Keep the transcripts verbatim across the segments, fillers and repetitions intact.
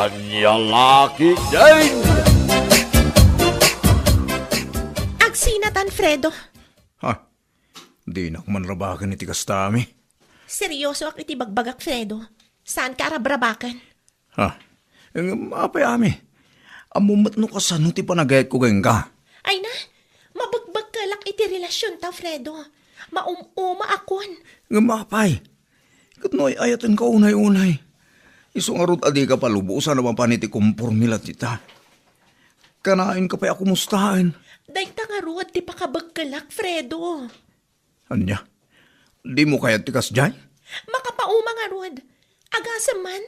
Ania la ketdin? Agsinatan, Fredo. Ha? Dinak man rabaken iti kasta, Ami. Seriosoak iti bagbagak, Fredo. Saanka a rabrabaken. Ha? Ngem apay, Ami? Ammom met no kasano ti panagayatko kenka? Ay na, mabegbegkelak iti relasionta, Fredo. Maum-umaakon. Ngem apay? Ket no ay-ayatenka unay-unay, isu ngarud a dika palubosan a mapan iti komporme la dita. Kanaenka pay a kumustaen. Dayta ngarud ti pakabegkelak, Fredo. Ania? Dimo kayat ti kasdiay? Makapauma ngarud. Agasem man,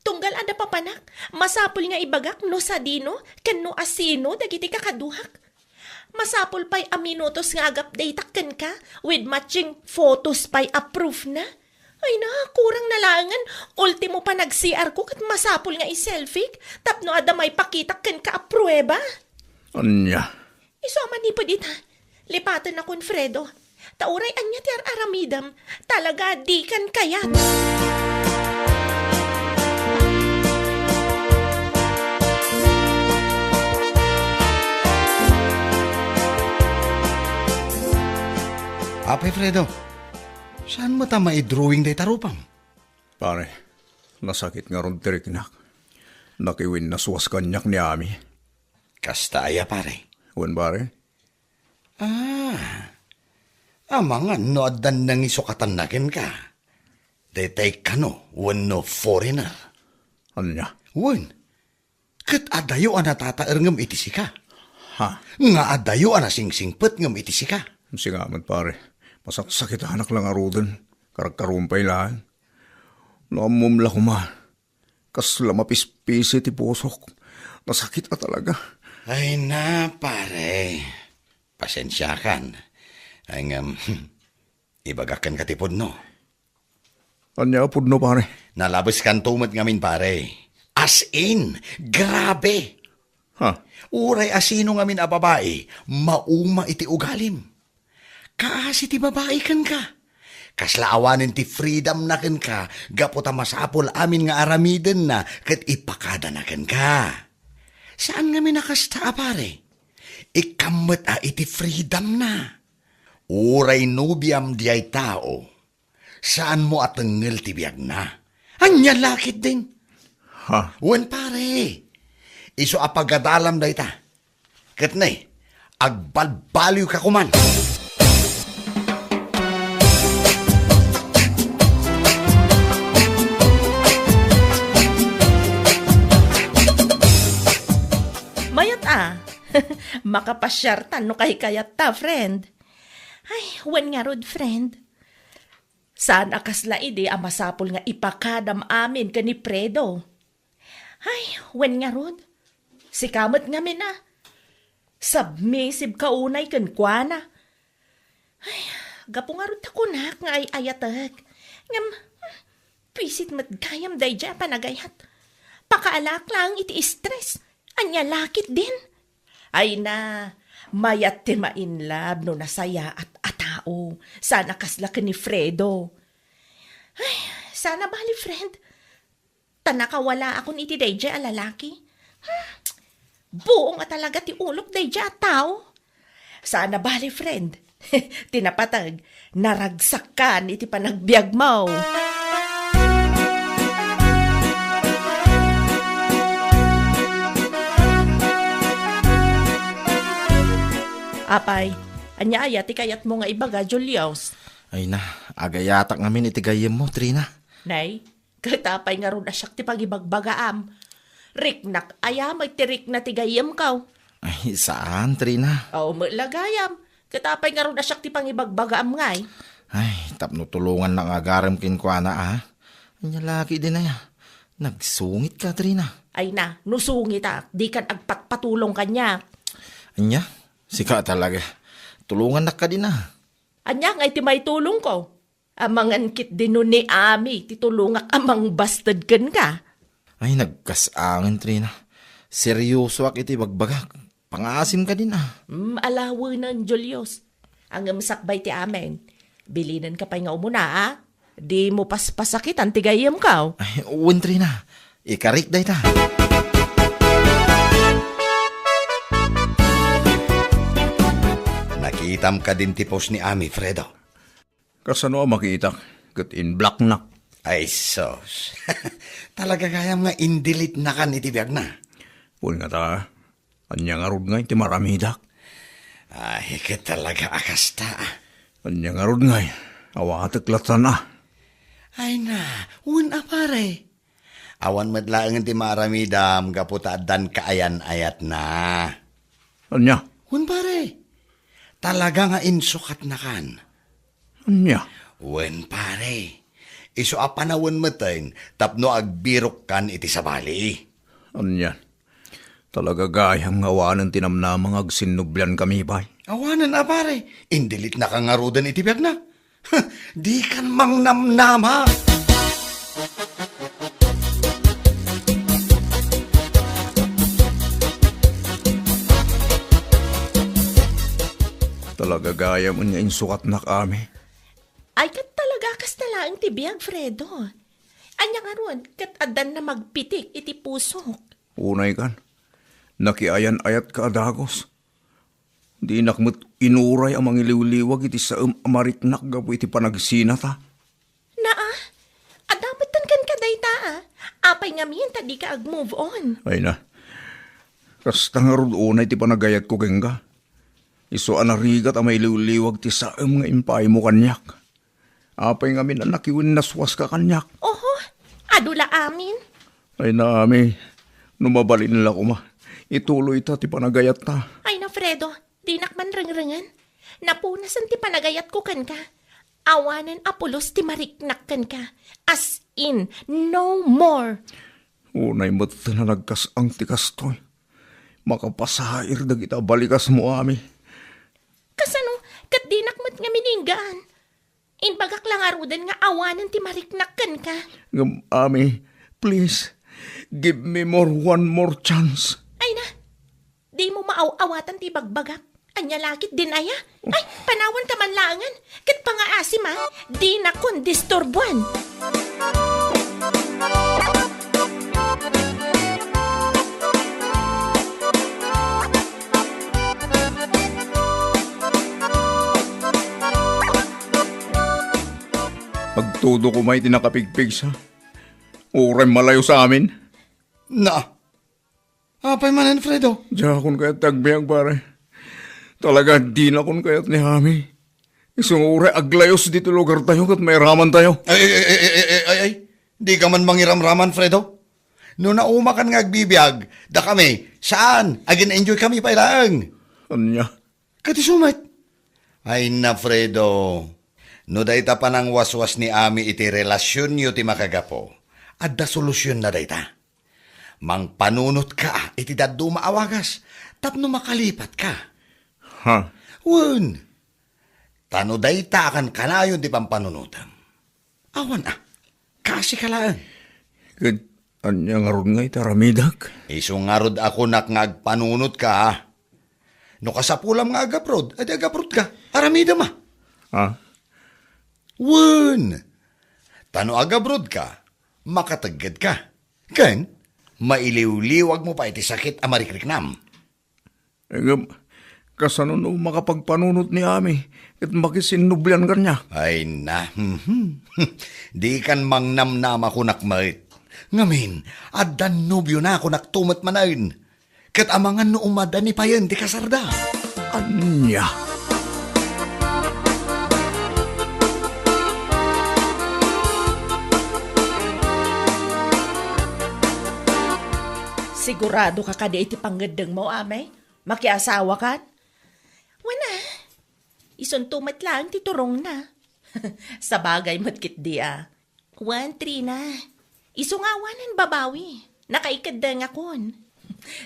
tunggal adda papanak, masapul nga ibagak no sadino ken no asino dagiti kakaduak. Masapul pay a minutos nga agapdate-ak kenka with matching photos pay a proof na. Ay na, kurang na laengen, ultimo panag-C R ko ket masapul nga i-selfie tapno adda maipakitak kenka a prueba. Ania? Isu a manipud ita, lipatennakon, Fredo. Ta uray ania ti ar-aramidem, talaga dikan kayat. Apay Fredo, saan met a maidrawing dayta rupam? Pare, nasakit ngarud ti riknak. Nakiwinnaswas kaniak ni Ami. Kasta aya, pare? Wen, pare. Ah, amangan no addan nangisukatanna kenka. Daytay kano wenno foreigner. Ania? Wen, ket adayo a natataerngem iti sika. Ha? Nga adayo a nasingsingpetngem iti sika. Sika met, pare. Masaksakitanak la ngaruden. Karkarumpay laeng. No ammom la koma. Kasla mapispisi ti pusok. Nasakit a talaga. Ay na, pare. Pasensiakan. Ay ngem, ibagak kenka ti pudno. Ania a pudno, pare? Nalabeskanto met ngamin, pare. As in, grabe. Ha? Uray asino ngamin a babai, mauma iti ugalim. Kaasi ti babai kenka. Kasla awanen ti freedom na kenka gapu ta masapul amin nga aramidenna ket ipakadana kenka. Saan ngamin a kasta a pare. Ikkam met a iti freedom na. Uray nobiam diay tao, saanmo a tengngel ti biagna. Ania la ketdin? Ha? Wen pare, isu a pagadalam dayta. Ket ne, agbalbaliwka koman. Mayat a. Makapasiartan no kaykayatta, friend. Ay, wen ngarud, friend. Saan a kasla idi a masapul nga ipakadam amin ken ni Fredo. Ay, wen ngarud, sika met ngamin a. Submissive ka unay kenkuana. Ay, gapu ngarud ta kunak nga ay-ayatek. Ngem, hmm, pisit met gayam daydiay a panagayat. Pakaalaak laeng iti stress. Ania la ketdin? Ay na, mayat ti ma-in love no nasayaat a tao. Saan a kasla ken ni Fredo. Ay, saan a bali, friend. Ta nakawalaakon iti daydiay a lalaki. Hmm, buong a talaga ti ulok daydiay a tao. Saan a bali, friend. Ti napateg, naragsakan iti panagbiagmo. Apay, ania aya ti kayatmo nga ibaga, Julius? Ay na, agayatak ngamin iti gayyemmo, Trina. Nay, ket apay ngarud a siak ti pangibagbagaam? Riknak aya met ti rikna ti gayyemko? Ay, saan, Trina. Aw, met la gayam. Ket apay ngarud a siak ti pangibagbagaam ngay? Ay, tapno tulongannak nga agarem kenkuana, a. Ania la ketdin aya? Nagsungit ka, Trina. Ay na, no sungitak, dikan agpatpatulong kaniak. Ania? Sika talaga. Tulongannak kadi, a. Ania ngay ti maitulongko? Amangan ketdi no ni Ami ti tulongak a mangbasted kenka. Ay, nagkas-angen, Trina. Seriosoak iti ibagbagak. Pangaasim kadi, a. Mm, alawenen, Julius. Ngem sakbay ti amin, bilinenka pay nga umuna, a. Dimo paspasakitan ti gayyemko. Ay, wen, Trina. Ikarik dayta. Itam kadin ti post ni Ami, Fredo. Kasano a makitak ket in-blocknak? Ay, sus. Talaga gayam nga in-delete-nakan iti biagna. Wen ngata, ania ngarud ngay ti maramidak? Ay, ket talaga a kasta, ah. Ania ngarud ngay, awatek lattan, ah. Ay na, wen a pare. Awan met laengen ti maaramidam gapu ta addan kaayan-ayatna. Ania? Wen pare. Talaga nga insukatnakan. Ania? Wen, pare. Isu a panawen metten tapno agbirokkan iti sabali. Ania? Talaga gayam nga awanen ti namnama nga agsinnubliankami pay. Awanen a, pare. In-delete-naka ngaruden iti biagna. Dikan mangnamnama. Talaga gayam nga insukatnak, Ami. Ay, ket talaga kasta laeng ti biag, Fredo. Ania ngarud, ket addan namagpitik iti pusok? Unay kan, nakiayan-ayatka a dagus. Dinak met inuray a mangiliwliwag iti saem a mariknak gapu iti panagsinata. Naa, adda metten kenka dayta, ah. Apay ngamin ta dika ag-move on? Ay na, kasta ngarud unay ti panagayatko kenka. Isu a narigat a mailiwliwag ti saem nga impaaymo kaniak. Apay ngamin a nakiwennaswaska kaniak? Oho, adu la amin. Ay na, Ami, no mabalin la koma, ituloyta ti panagayatta. Ay na, Fredo, dinak man rengrengen. Napunasen ti panagayatko kenka. Awanen a pulos ti mariknak kenka. As in, no more. Unay met a nagkas-ang ti kastoy. Makapasair dagita a balikasmo, Ami. Kasano? Ket dinak met ngamin inggaan. Imbagak la ngaruden nga awanen ti mariknak kenka. Ngem, Ami, please, give me more, one more chance. Ay na, dimo maaw-awatan ti ibagbagak. Ania la ketdin aya? Ay, panawanka man laengen. Ket pangaasima, dinakon disturbuan. Agtudo koma iti nakapigpigsa. Uray malayos amin. Na, apay manen, Fredo? Diakon kayat ti agbiag, pare. Talaga, dinakon kayat ni Ami. Isu nga uray aglayos ditoy lugartayo ket mairamantayo. Ay, ay, ay, ay, ay, ay, ay. Dika man mangiramraman, Fredo. No naumakan nga agbibiag, dakami, saan, agin-enjoy kami pay laeng. Ania? Ket isu met. Ay na, Fredo. No dayta panangwaswas ni Ami iti relasionyo ti makagapu, adda solusionna dayta. Mangpanunotka iti dadduma a wagas tapno makalipatka. Ha? Wen, ta no dayta a kankanayon ti pampanunotem, awan a, kasika laeng. Ket ania ngarud nga iti aramidek? Isu ngarud a kunak nga agpanunotka, a. No kasapulam nga agabrod, adi agabrodka. Aramidem a. Ah? Wen, ta no agabrodka, makateggedka. Ken, mailiwliwagmo pay ti sakit a marikriknam. Ngem, kasano no makapagpanunot ni Ami ket makisinnublian kaniak? Ay na, mhm. Dikan mangnamnama kunak met. Ngamin, addan nobiona kunak to met manen. Ket amangan no umada ni payen ti kasarda. Ania? Sigurado ka kadi iti pangngeddengmo, Amay? Makiasawakan? Wen a, isunto met laeng ti turongna. Sabagay met ketdi a. Wen, Trina, isu nga awanen babawi, nakaikeddengakon.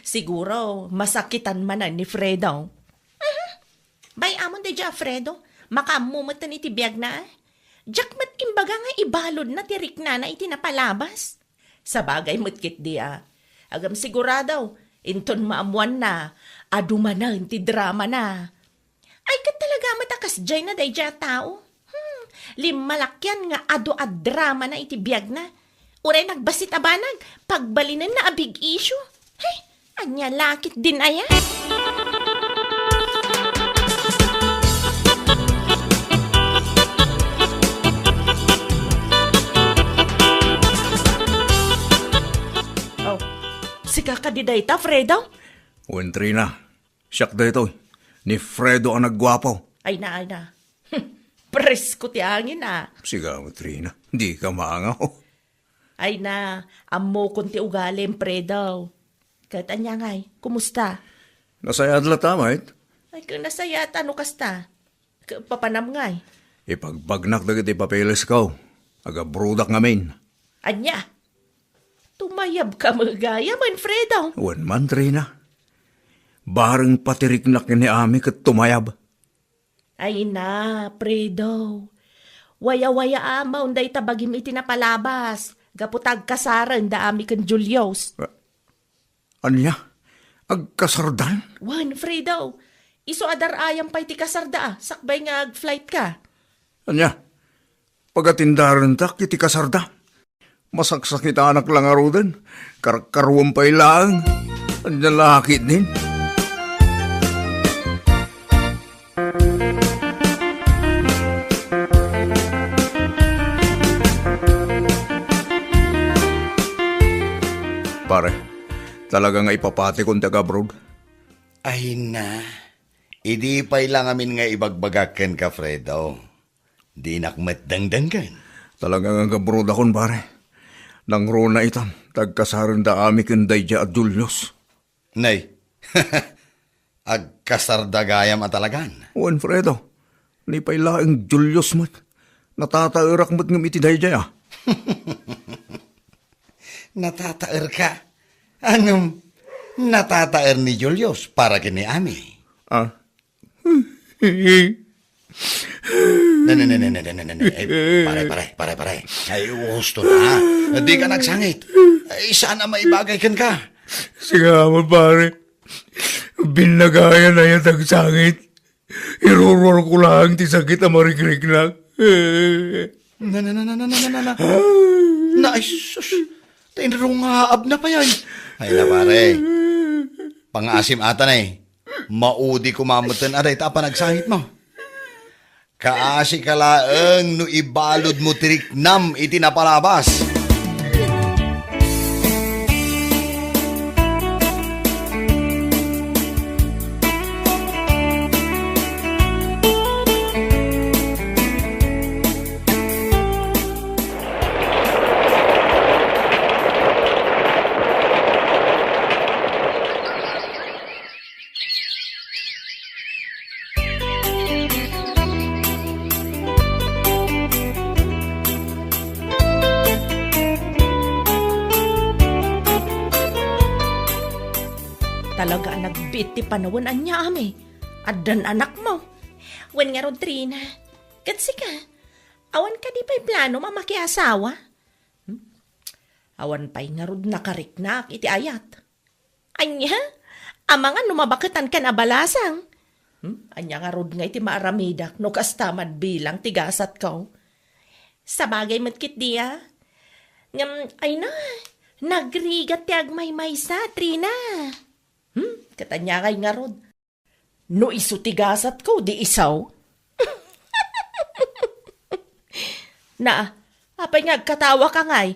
Siguro, masakitan manen ni Fredo. Mhm. Bay-amon daydiay a Fredo, makaammo metten iti biagna, a. Diak met imbaga nga ibaludna ti riknana iti napalabas. Sabagay met ketdi a. Agam sigurado, inton maammuanna, adu manen ti dramana. Ay, ket talaga met a kasdiayna daydiay a tao. Hmm, limmalakian nga adu a dramana iti biagna. Uray nagbassit a banag, pagbalinenna a big issue. Hey, ania la ketdin aya? Sika kadi dayta, Fredo? Wen, Trina. Siak daytoy. Ni Fredo a nagguapo. Ay na, ay na. Presko ti angin, a. Sika, Trina. Dika maangaw. Ay na, ammokon ti ugalim, Fredo. Ket ania ngay, kumusta? Nasayaat latta met? Ay, ken nasayaat no kasta. Ket papanam ngay? Ipagbagnak dagiti papelesko. Agabrodak ngamin. Ania? Tumayabka met gayam, Fredo? Wen man, Trina. Bareng patiriknak ni Ami ket tumayab. Ay na, Fredo. Waya-wayaam dayta bagim iti napalabas. Gapu ta agkasaren da Ami ken Julius. Ania? Agkasardan? Wen, Fredo. Isu a dar-ayam pay ti kasarda, a, sakbay nga ag-flight ka. Ania? Pagatindarentak iti kasarda? Masaksakitanak la ngaruden. Karkaruam pay laeng. Ania la ketdin? Pare, talaga nga ipapatikon ti agabroad? Ay na, idi pay la ngamin nga ibagbagak kenka, Fredo. Dinak met dengdenggen. Talaga nga agabrodakon, pare. Nangruna itan, ta agkasaren da Ami ken daydiay a Julius. Nay, agkasarda gayam a talagan. Wen, Fredo. Ni pay laeng Julius met. Natataerak met ngem iti daydiay, a. Natataerka? Ngem, natataer ni Julius para ken ni Ami. Ah? Ne, ne, ne, ne, ne, ne, ne, ne. Ay, pare, pare, pare, pare. Ay, husto na. Dika agsangit. Ay, saan a maibagay kenka. Sika man, pare. Binnagayan aya ti agsangit. Iruruarko laeng ti sakit a marikriknak. Na, na, na, na, na, na, na, na. Na, ay, sus. Ta inrungaabna pay, ay. Ay na, pare. Pangaasim ata, nay. Maudi koma metten a dayta a panagsangitmo. Kaasika laeng no ibaludmo ti riknam iti napalabas. Talaga a nagbiit ti panawen, ania, Ami? Addan anakmo. Wen ngarud, Trina. Ket sika, awan kadi pay planom a makiasawa? Hmm? Awan pay ngarud nakariknak iti ayat. Ania? Amangan no mabaketankan a balasang? Hmm? Ania ngarud ngay ti maaramidak no kasta man bilang ti gasatko? Sabagay met ketdi a. Ngem, ay na, nagrigat ti agmaymaysa, Trina. Hmm? Ket ania ngay ngarud? No isu ti gasatko, di isu. Na, apay nga agkatawaka ngay?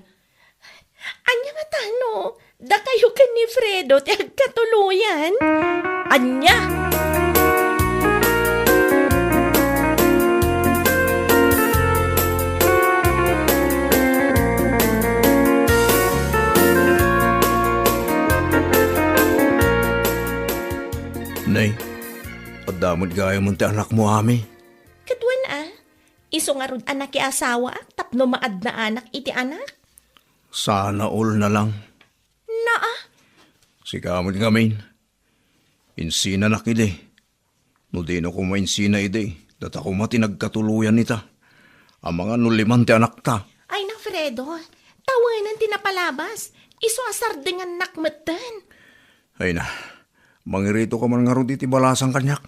Ania ngata no dakayo ken ni Fredo ti agkatuloyan? Ania? Nay, adda met gayam ti anakmo, Ami. Ket wen a, isu ngarud a nakiasawaak tapno maadnaanak iti anak? Sana all na lang. Naa? Sika met ngamin. Insinanak idi. No dino koma insina idi, data koma ti nagkatuloyan ita. Amangan no liman ti anakta. Ay na, Fredo, tawenen ti napalabas. Isu a sardengannak metten. Ay na, mangirito ka man ngarud iti balasang kaniak.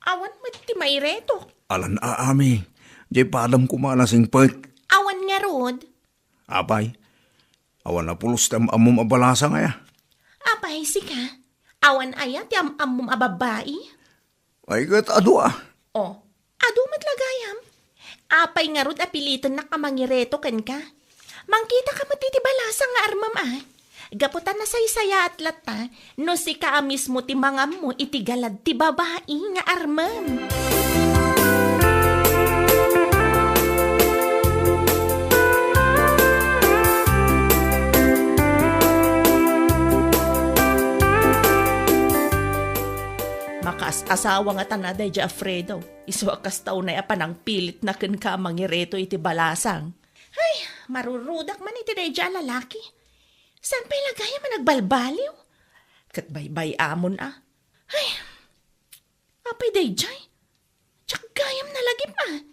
Awan met ti mairetok. Alan a, Ami. Jay padam koma a nasingpet. Awan ngarud. Apay, awan a pulos ti am-ammom a balasang aya? Apay, sika? Awan aya ti am-ammom a babbai? Ay, ket adu a. O, adu met la gayam. Apay ngarud a pilitennak a mangireto kenka? Mangkitaka met iti balasang nga armem a. Gapu ta nasaysayaat latta, no sika a mismo ti mangammo iti galad ti babai nga armem. Makaas-asawa ngata daydiay a Fredo, isu a kasta unay a panangpilitna kenka a mangireto iti balasang. Ay, marurudak man iti daydiay a lalaki. Saan pay la gayam a nagbalbaliw? Ket baybay-amon a. Ay, apay daydiay? Diak gayam nalagip a.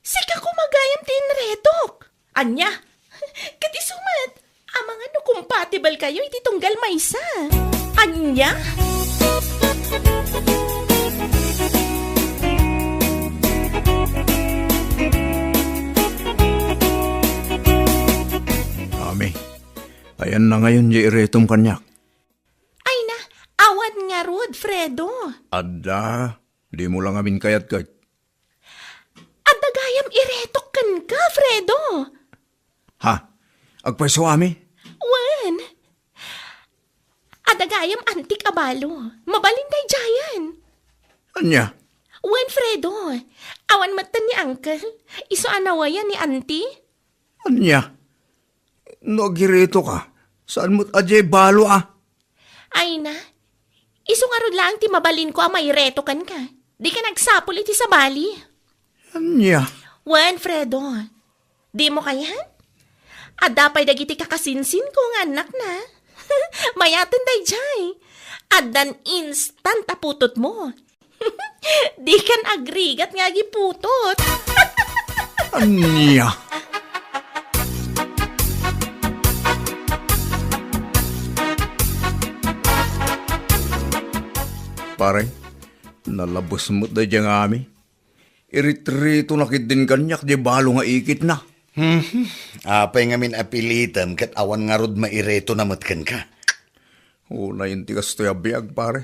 Sika koma gayam ti inretok. Ania? Ket isu met, amangan no compatible kayo iti tunggal maysa. Ania? Ami, ayanna ngayon diay iretom kaniak? Ay na, awan ngarud, Fredo. Adda, dimo la ngamin kayat ket. Adda gayam iretok kenka, Fredo. Ha? Agpayso, Ami? Wen. Adda gayam antik a balo. Mabalin daydiayen. Ania? Wen, Fredo. Awan metten ni Uncle. Isu a nawayan ni Auntie. Ania? No agiretoka, saan met a diay balo a? Ay na, isu ngarud laeng ti mabalinko a maireto kenka. Dika nagsapul iti sabali. Ania? Wen, Fredo, dimo kayat? Adda pay dagiti kakasinsinko nga annakna. Mayaten daydiay. Addan instant a putotmo. Dikan agrigat nga agiputot. Ania? Pare, nalabes met daydiay nga Ami. Iritritona ketdin kaniak diay balo nga ikitna. Hmm, apay ngamin a pilitem ket awan ngarud mairetona met kenka? Unayen ti kastoy a biag, pare.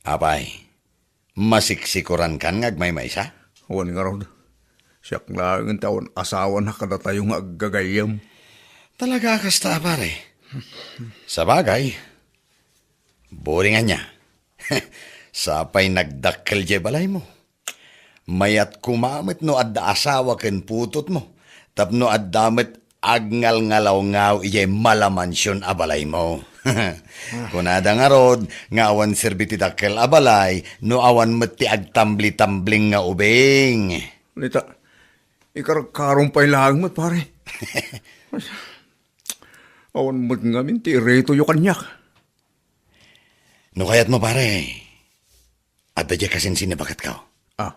Apay, masiksikorankan nga agmaymaysa? Wen ngarud, siak laengen ti awan asawana kadatayo nga aggagayyem. Talaga a kasta, pare? Sabagay, boring ania. Sapay nagdakkel diay balaymo. Mayat koma met no adda asawa ken putotmo, tapno adda met agngalngalawngaw idiay malamansion a balaymo. Kunada ngarud nga awan serbi ti dakkel a balay no awan met ti agtamblitambling nga ubing. Nita, ikarkarom pay laeng met, pare. Awan met ngamin ti iretoyo kaniak. No kayatmo, pare, adda diay kasinsin ni baketko. Ah.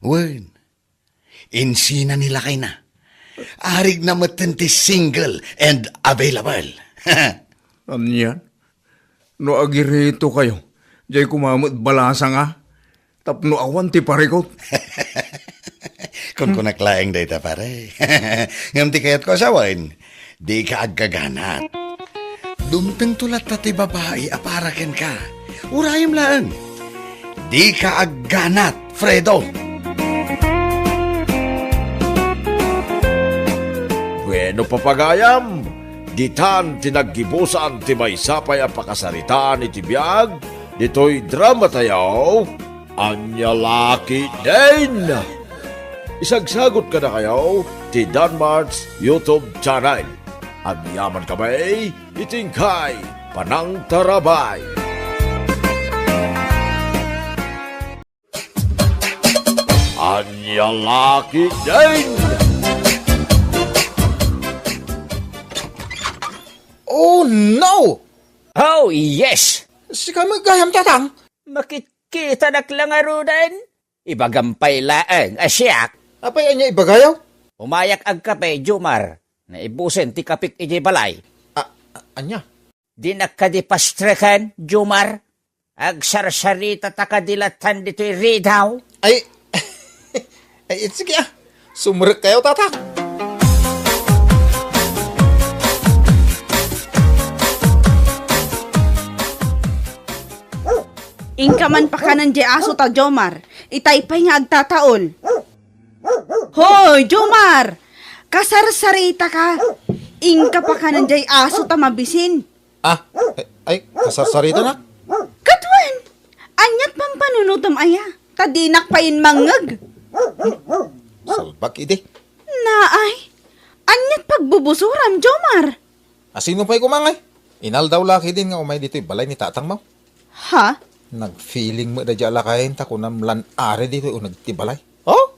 Wen, insina ni lakayna. Arigna metten ti single and available. Anian? No agiretokayo, diay koma met balasang a, tapno awan ti parikut. Kunkunak laeng dayta, pare. Ngem ti kayatko a sawen, dika aggaganat. Dumtengto latta ti babai a para kenka. Urayem laeng. Dika agganat, Fredo. Bueno, papagayam, ditan ti naggibusan ti maysa pay a pakasaritaan iti biag ditoy dramatayo, Ania La Ketdin. Isagsagot kadakayo ti Danmart's YouTube channel. Agyaman kami iti inkay panangtarabay. Ania La Ketdin! Oh, no! Oh, yes! Sika met gayam, Tatang? Makitkitanak la ngaruden. Ibagam pay laeng a siak. Apay ania ibagayo? Umayak agkape, Jomar. Naibusen ti kapek idiay balay. A-, a-, ania? Dinak kadi pastreken, Jomar? Agsarsaritata kadi lattan ditoy ridaw? Ay, ay, sige, ah. Sumrekkayo, Tatang. Inka man pakanen diay aso ta, Jomar. Itay pay nga agtataol. Hoy, Jomar! Kasarsaritaka! Inka pakanen diay aso ta mabisin. Kasarsaritanak? Ket wen, aniat pampanunotem aya? Ta dinak pay immangngeg. Salbag idi. Naay, aniat pagbubusuram, Jomar? Asino pay koma ngay? Inaldaw la ketdin nga umay ditoy balay ni tatangmo. Ha? Nagfeeling met daydi a lakayen ta kunam lan ari ditoy uneg ti balay. Oh?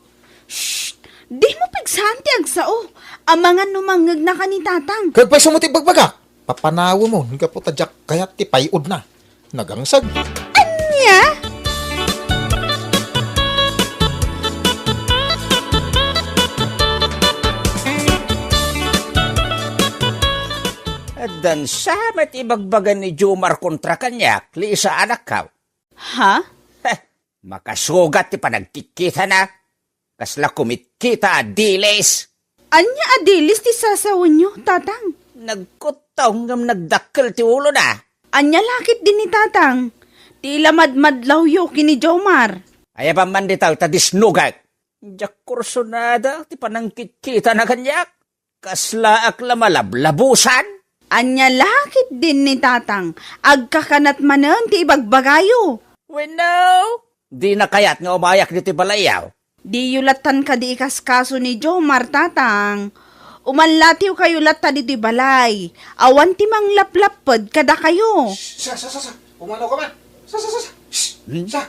Shh! Dimo pigsaan ti agsao. Amangan no mangngegnaka ni tatang. Kagpayso met ti bagbagak. Papanawem gapu ta diak kayat ti pay-odna. Nagangsag. Ania? Addan sa met ibagbaga ni Jomar kontra kaniak, Lisa, anakko. Ha? Heh, makasugat ti panagkitkitana. Kasla kumitkita a dilis. Ania a dilis ti sasawenyo, tatang? Nagkuttong ngem nagdakkel ti ulona. Ania la ketdin ni tatang? Ti ila madmadlawyo ken ni Jomar. Ayaban man dita ta disnogak. Diak kursunada ti panangkitkitana kaniak. Kaslaak la malablabusan? Ania la ketdin ni tatang? Agkakanat manen ti ibagbagayo. Wenno, dina kayat nga umayak ditoy balayyo. Diyo lattan kadi ikaskaso ni Jomar, tatang. Umanlatiwkayo latta ditoy balay. Awan ti manglaplapped kadakayo. Sa, sa, sa, sa. Umano ka man. Sa, sa, sa, sa. Shh. Hmm? Sa.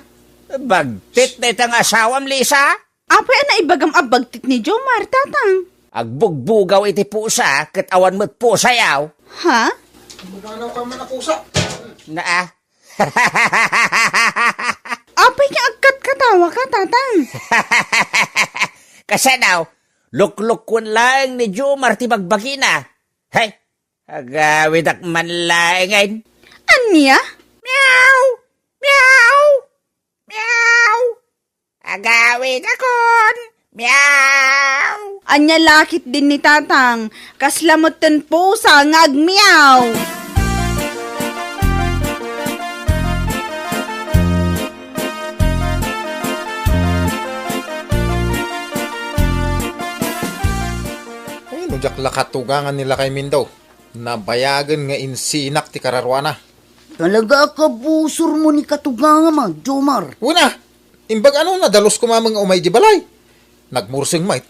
Bagtit dayta nga asawam, Lisa? Apay a naibagam a bagtit ni Jomar, tatang? Agbugbugaw iti pusa ket awan met pusayo. Ha? Umano ka man a pusa. Naa. Apay nga agkatkatawaka, tatang? Kasano? Luklukoen laeng ni Jomar ti bagbagina. Hay, agawidak man laengen. Ania? Miau! Miau! Miau! Agawidakon! Miau! Ania la ketdin ni tatang? Kasla metten pusa nga agmiau. Ay, no diak la katugangan ni Lakay Mindo, nabayagen nga insinak ti kararuana. Talaga a kabusormo ni katugangam a, Jomar. Wen a, imbag ano, nadalus koma met nga umay di balay. Nagmurseng met,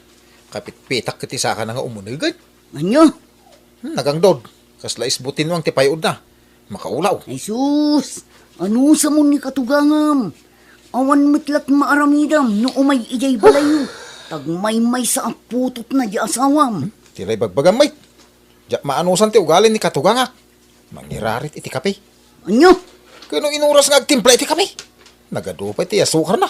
kapitpitak ket ti sakana nga umunegen. Ania? Hmm, nagangdod. Kasla isbutinwang ti pay-odna. Makaulaw. Ay sus! Anusamon ni katugangam? Awan met la ti maaramidam no umay idiay balayyo. Tagmaymaysa a putotna di asawam. Hmm, ti la ibagbagam met. Diak maanusan ti ugali ni katugangak. Mangirarit iti kape. Ania? Ken no inuras nga agtimpla iti kape, nagadu pay ti asukarna.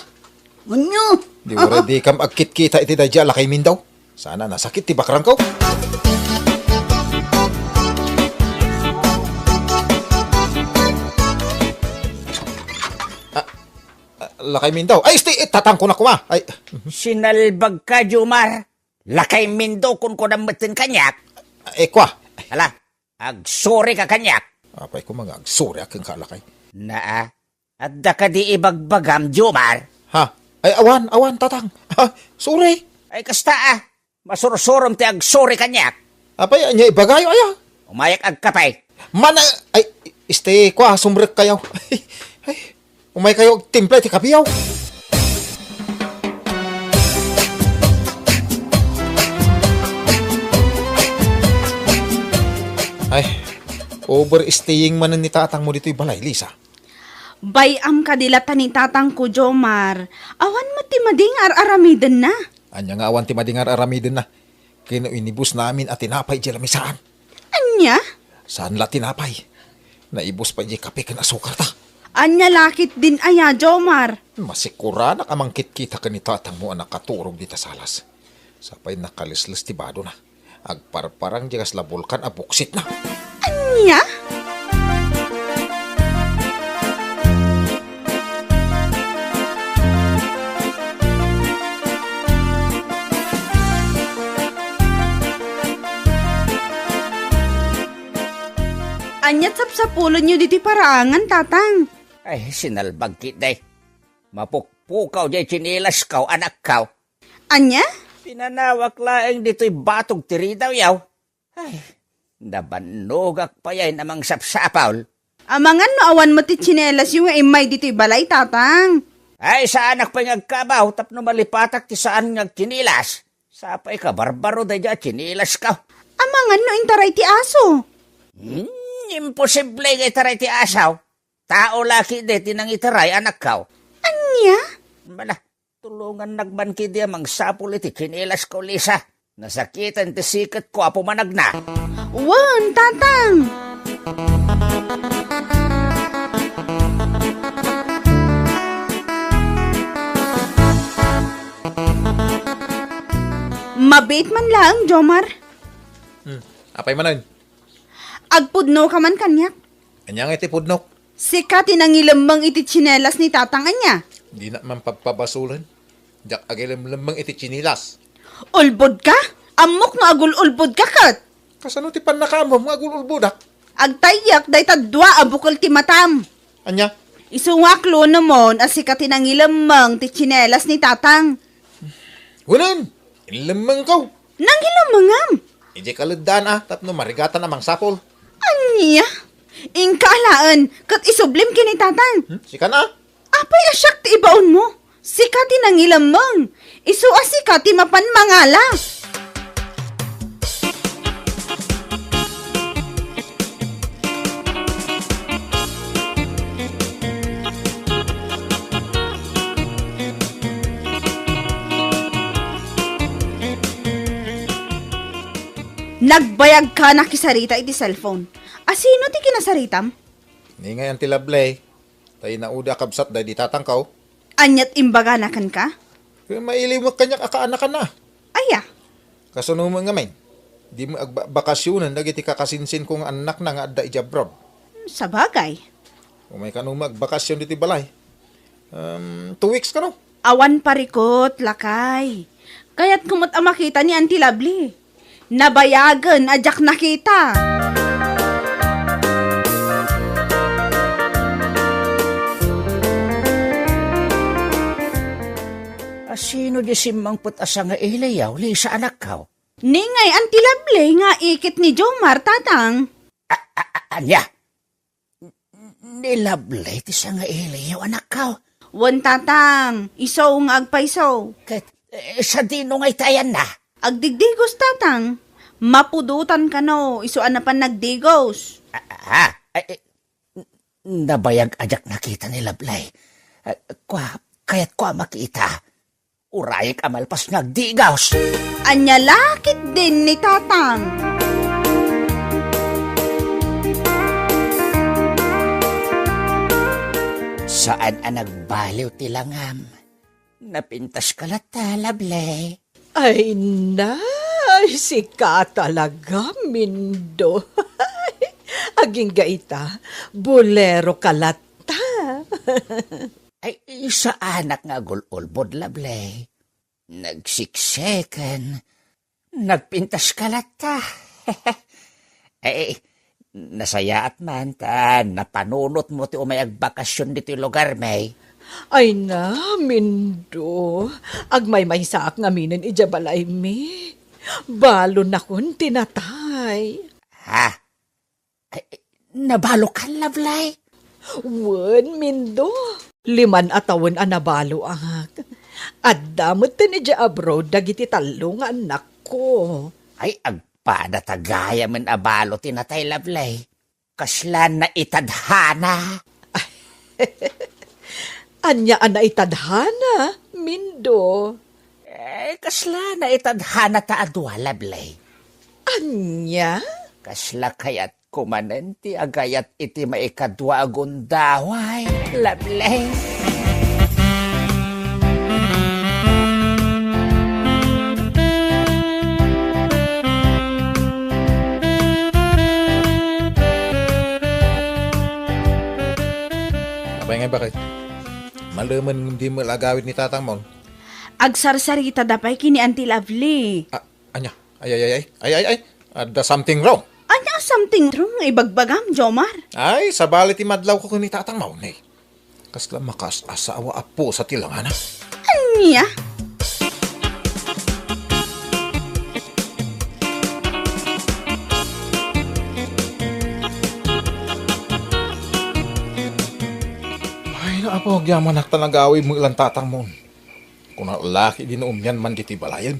Ania? Di uray dikam agkitkita iti daydi a Lakay Mindo. Sana nasakit ti bakrangko. Ah, ah, Lakay Mindo. Ay, isti, eh, tatangko na koma. Ay. Sinalbagka, Jomar. Lakay Mindo, kunkunam metten kaniak. Eh, kua. Ala, agsurika kaniak. Apay koma nga agsuri a kenka, Lakay? Naa, adda kadi ibagbagam, Jomar? Ha? Ay, awan, awan, tatang. Ha? Sorry. Ay, kasta a. Masursurom ti agsuri kaniak. Apay, ania ibagayo, aya? Umayak agkape. Mana, ay, este, kua, sumrekkayo. Ay, umaykayo agtimpla iti kapeyo. Ay, overstaying manen ni tatangmo ditoy balay, Lisa. Bay-am kadi latta ni tatangko, Jomar. Awan met ti madi nga ar-aramidenna. Ania nga awan ti madi nga ar-aramidenna? Ken no inibusnamin a tinapay idiay lamisaan. Ania? Saan la tinapay. Naibus pay idiay kape ken asukarta. Ania la ketdin aya, Jomar? Masikuranak a mangkitkita ken ni tatangmo a nakaturog dita salas. Sapay nakalisles ti badona. Agparparang diay kasla bulkan a buksitna. Ania? Ania ti sapsapulenyo ditoy paraangan, tatang? Ay, sinalbag ketdi. Mapukpukaw diay tsinelas ko, anakko. Ania? Pinanawak laeng ditoy batog ti ridawyo. Ay, nabannogak pay a mangsapsapul. Amangan no awan met ti tsinelasyo nga immay ditoy balay, Tatang. Ay, saanak pay nga agkabaw tapno malipatak ti saan nga agtsinelas. Sapay ka, barbaro, daydiay a tsinelas ka. Amangan no intaray ti aso. Hmm, imposible nga itaray ti aso. Tao la ketdi ti nangitaray, anakko. Ania? Bala, tulongannak man ketdi a mangsapul iti tsinelas ko, Lisa. Nasakitan ti siketko a pumanagna. Wen, Tatang! Mabiit man laeng, Jomar. Hmm. Apay manen? Agpudno ka man kaniak. Ania nga iti pudnok? Sika ti nangilemmeng iti tsinelas ni Tatang, ania? Dinak man pagpabasolen. Diak agilemlemmeng iti tsinelas. Ulbod ka? Ammok no agul-ulbod ka ket. Kasano ti pannakaammo nga agul-ulbodak? Agtayek dayta dua a bukel ti matam. Ania? Isu nga aklonemon a sika ti nangilemmeng ti tsinelas ni Tatang. Wen, inlemmengko. Nangilemmengam? Idiay kaleddaan a tapno marigatan a mangsapul. Ania? Inka alaen, ket isublim ken ni Tatang. Hmm? Sika na? Apay a siak ti ibaonmo? Sika ti nangilemmeng. Isu a sika ti mapan mangala. Nagbayag ka nakisarita iti cellphone. Asino ti kinasaritam? Ni ngay Auntie Lovely, ta inaudi a kabsat daydi tatangko. Aniat imbagana kenka? Ket mailiwek kaniak a kaanakanna. Aya? Kasano met ngamin? Dimo agbabakasionen dagiti kakasinsinko nga annakna nga adda idiay abroad. Sabagay. Umay kano met agbakasion ditoy balay. Um, two weeks kano? Awan parikut, lakay. Kayatko met a makita ni Auntie Lovely. Nabayagen a diak nakita. Asino di simmangpet a sangailiyo, Lisa, anakko? Ni ngay Auntie Lovely nga ikit ni Jomar, Tatang. A-, a-, a-, ania? Ni Lovely ti sangailiyo, anakko? Wen, Tatang, isu nga agpayso. Ket, eh, sadino nga itayanna? Agdigdigos, Tatang. Mapudotan kano, isu a napan nagdigos. Ah, ah, ah, eh, n-, nabayag a diak nakita ni Lovely. Ah, kua, kayatko a makita. Urayek a malpas nga agdigos. Ania la ketdin ni Tatang? Saan a nagbaliw ti langam. Napintaska latta, Lovely. Ay, nay, sika talaga, Mindo. Agingga ita, bolero ka latta. Ay, saanak nga agul-ulbod, Lovely. Nagsikseken. Nagpintaska latta. Ay, nasayaat man ta napanunotmo ti umay agbakasion ditoy lugarmi. Ay na, Mindo. Agmaymaysaak ngaminen idiay balaymi. Balonakon ti natay. Ha? Ay, nabalokan, Lovely? Wen, Mindo. Liman a tawen a nabaloak. Adda metten idiay abroad dagiti tallo nga annakko. Ay, agpada ta gayamen a balo ti natay, Lovely. Kasla naitadhana. Ania a naitadhana, Mindo? Eh, kasla naitadhana ta a dua, Lovely. Ania? Kasla kayatko manen ti agayat iti maikadua a gundaway, Lovely. Apay ngay, bakit? Malemen ngem dimo la agawid ni tatangmon. Agsarsaritada pay ken ni Auntie Lovely. Ah, ania? Ay, ay, ay, ay. Ay, ay, ay. Adda something wrong. Ania something wrong nga ibagbagam, Jomar? Ay, sabali ti madlawko ken ni tatangmon, eh. Kasla makaas-asawa a pusa ti langana. Ania? Oh, agyamanak ta nagawid met lan tatangmon. Kunak la ketdi no umian man ditoy balayen.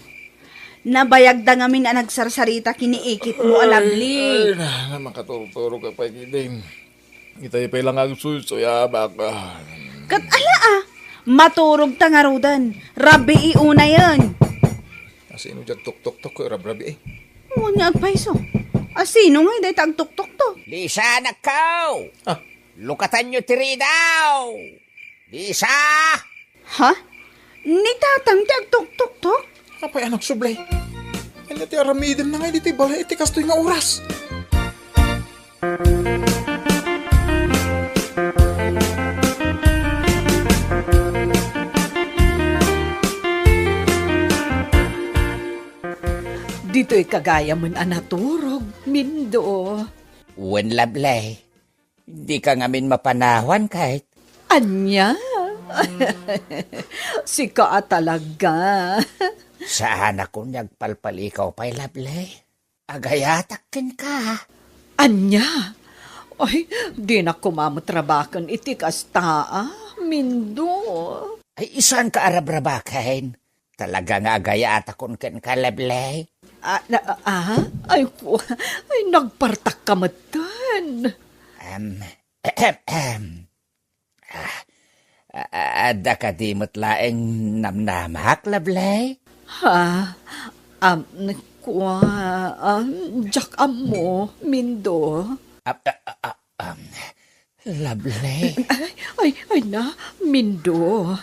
Nabayagda ngamin a nagsarsarita ken ni ikitmo a Lovely. Ay, na, na, makaturturog ka pay ketdin. Itay pay la nga agsuysuyabak. Ah. Ket ala a, maturogta ngaruden. Rabii unayen. Asino diay agtuktoktok ket rabrabii? Wen nga agpayso. Asino ngay dayta agtuktoktok? Lisa, anakko! Ah. Lukatanyo ti ridaw! Lisa! Ha? Ni Tatang ti agtuktoktok? Apay a nagsublay? Ania ti aramidenna ngay ditoy balay iti kastoy nga oras? Ditoyka gayamen a naturog, Mindo. Wen, Lovely. Dika ngamin mapanawan, ket. Ania? Sika a talaga. Saanakon nga agpalpalikaw pay, Lovely. Agayatak kenka. Ania? Ay, dinak koma met rabaken iti kasta, a, Mindo. Ay, saanka a rabrabaken? Talaga nga agayatakon kenka, Lovely. Ah, na, ah, ay, ku-, ay, nagpartakka metten. Em, ehem, em. Ah, a-, a-, adda kadi met laeng namnamak, Lovely? Ha? Am, kua-, am, diak ammo, Mindo. Ah, ah, ah, ah, am, Lovely. Ay, ay, ay na, Mindo.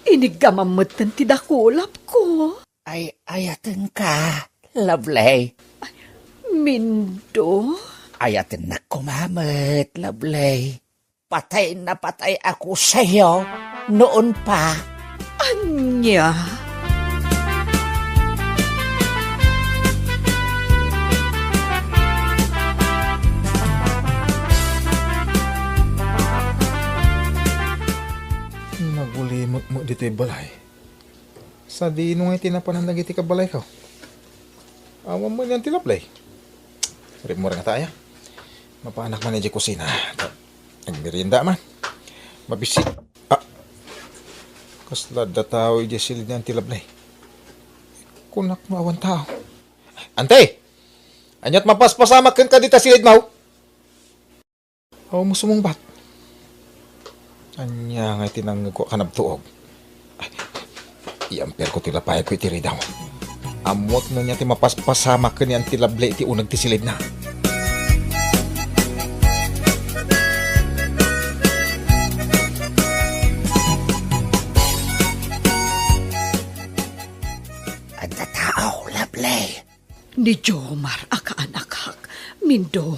Iniggamam metten ti dakulapko. Ay, ayatenka, Lovely. Ay, Mindo. Ayatennak koma met, Lovely. Patay na patay ako sa'yo noon pa. Ania? Nagulimek met ditoy balay. Sadino ngay ti napanan dagiti kabalayko? Awan met ni Auntie Lovely. Rimmuar ngata aya. Mapaanak man idiay kusina. Agmerienda man. Mabisi-, ah. Kasla adda tao idiay silid ni Auntie Lovely. Kunak no awan tao. Auntie! Ania't mapaspasamak kenka dita silidmo? Awan met sumungbat. Ania ngay ti nangngegko a kanabtuog? Ay, iamperko ti lapayagko iti ridaw. Ammoak no ania ti mapaspasamak ken ni Auntie Lovely iti uneg ti silidna. Adda tao, Lovely. Ni Jomar a kaanakak, Mindo.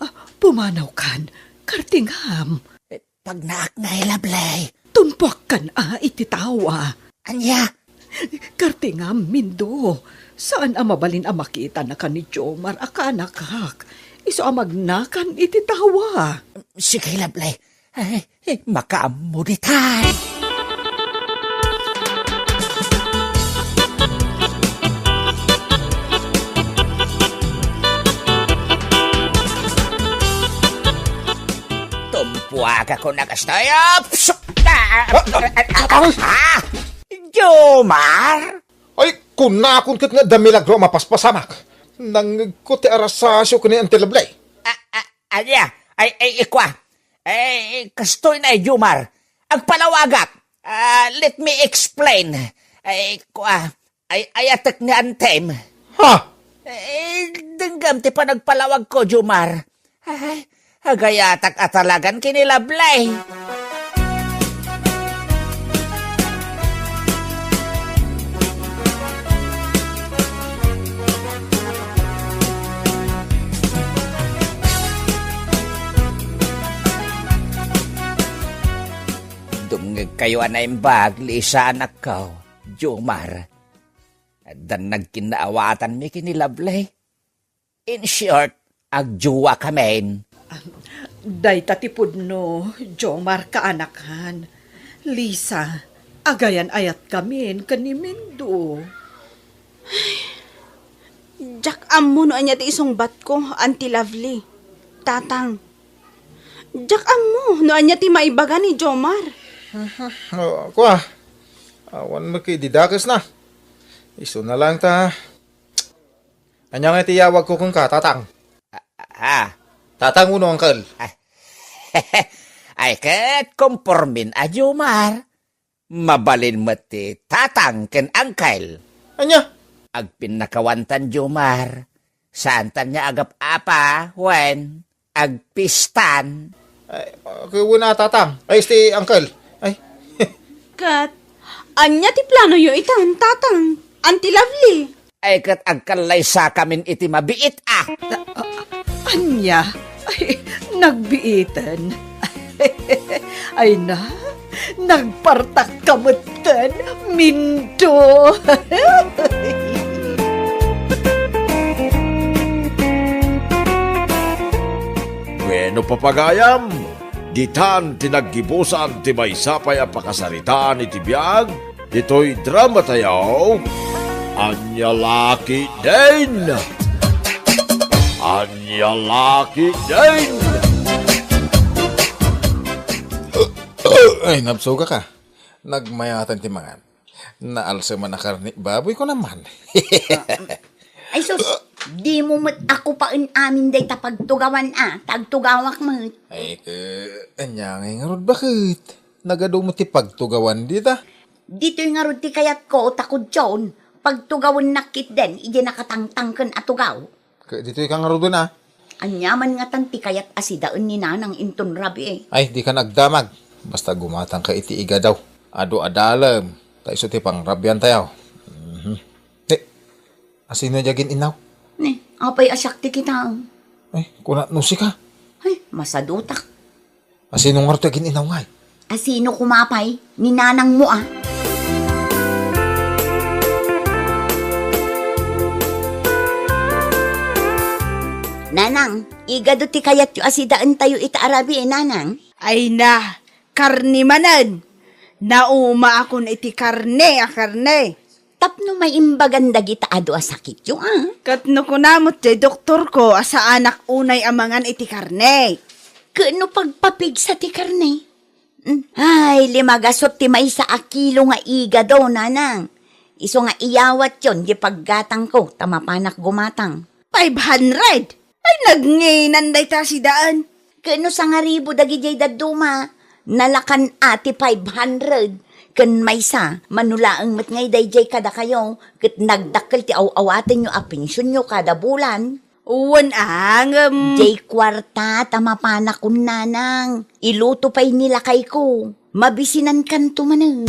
Ah, pumanawkan, kartingam. Eh, pagnaak ngay, Lovely. Tumpuakkan a iti tawa. Ania? Kartingam, Mindo. Saan a mabalin a makitanaka ni Jomar a kaanakak. Isu a magnakan iti tawa. Sige, Lovely. Ay, eh, makaammo ditan. Tumpuagakon a kastoy. Ups! Ah! Ah! Ah! Ah! Jomar! Ay, kunakon ket nga adda milagro a mapaspasamak. Nangngegko ti arasasio ken ni Auntie Lovely. Ah, ah, ania? Ay, ay, ikua. Ay, kastoy na, Jomar. Agpalawagak. Ah, let me explain. Ay, kua. Ay, ayatek ni Antem. Ha? Ay, denggam ti panagpalawagko, Jomar. Ay, agayatak a talagan ken ni Lovely. Dumngegkayo a naimbag, Lisa, anakko, Jomar. Addan nagkinnaawatanmi ken ni Lovely. In short, agjowa kamin. Dayta ti pudno, Jomar kaanakan. Lisa, agayan-ayat kamin ken ni Mindo. Diak ammo no ania ti isungbatko, Auntie Lovely. Tatang. Diak ammo no ania ti maibaga ni Jomar. Oh, kua. Awan met kay didakes na. Isu na lang ta. Ania nga iti yawagko kenka, Tatang? Ah, Tatang wenno Uncle? Ay, ket kompormin a, Jomar. Mabalin met ti Tatang ken Uncle. Ania? Agpinnakawantan, Jomar. Saantan nga agap-apa, wen agpistan. Ay, ket wenno, Tatang? Ay, isu ti Uncle. Ay. Ket, ania ti planoyo itan, Tatang? Auntie Lovely? Ay, ket agkallaysakamin iti mabiit a. Ania? Ay, nagbiiten. Ay na, nagpartakka metten, Mindo. Bueno, papagayam, ditan ti naggibusan ti maysa pay a pakasaritaan iti biag ditoy dramatayo, Ania La Ketdin! Ania La Ketdin! Ay, nabsogak a. Nagmayatan ti mangan. Naalseman a karne baboy, kunam man. Ay sus, dimo met a kupaen amin dayta pagtugawan a, ta agtugawak met. Ay, ket, ania ngay ngarud, baket? Nagadu met ti pagtugawan dita. Ditoy ngarud ti kayatko, ta kudion, pagtugawennak ketdin idiay nakatangtangken a tugaw. Ket ditoy ka ngaruden a. Ania man ngatan ti kayat a sidaen ni Nanang inton rabii? Ay, dika agdamag. Basta gumatangka iti igado. Adu a dalem, ta isu ti pangrabiantayo. Mhm. Eh, asino diay agin-innaw? Ni, apay a siak ti kitaem? Ay, kunat no sika. Ay, masadutak. Asino ngarud ti agin-innaw ngay? Asino koma pay? Ni nanangmo a. Nanang, igado ti kayatyo a sidaentayo ita a rabii, Nanang? Ay na, karne manen. Naumaakon iti karne a karne. Tapno maimbagan dagita adu a sakityo, a? Ket no kuna met ti doktorko a saanak unay a mangan iti karne. Ket no pagpapigsa ti karne? Mm. Ay, lima gasut ti maysa a kilo nga igado, Nanang. Isu nga iyawatyon di paggatangko, ta mapanak gumatang. Five hundred? Ay, nagnginan dayta a sidaen. Ket no sangaribu dagidiay dadduma, nalakan a ti five hundred. Ken maysa, mano laeng met ngay daydiay kadakayo, ket nagdakkel ti aw-awatenyo a pensionyo kada bulan. Wen a, ngem. Diay kuarta ta mapanakon, Nanang. Iluto pay ni lakayko. Mabisinankanto manen.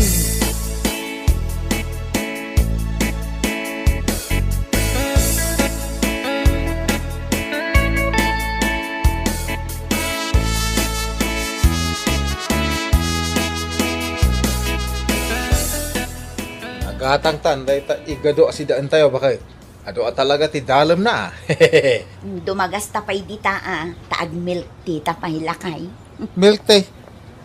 Nagatangtan dayta igado a sidaentayo, baket. Adu a talaga ti dalemna, a. Dumagasta pay dita, a, ta ag-milk tea ta pay, lakay. Milk tea?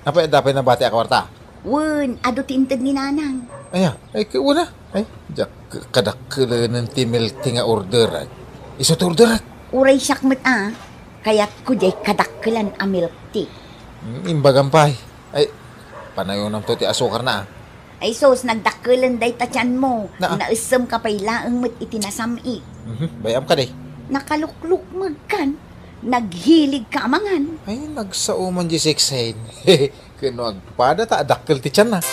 Apay, adda pay nabati a kuarta? Wen, adu ti inted ni Nanang. Aya, ay, ket wen a. Ay, diak k-, kadakkelenen ti milk tea nga orderak. Isu ti orderak. Uray siak met a. Kayatko diay kadakkelan a milk tea. Mm, imbagam pay. Ay, panayonamto ti asukarna, a. Ay sus, nagdakkelen dayta tianmo. Na-, naessemka pay laeng met iti nasam-it. Mhm, bay-am kadi. Nakaluklukmegkan. Naghiligka a mangan. Ay, nagsao man di seksen. Ket no agpada ta adakkel ti tianna.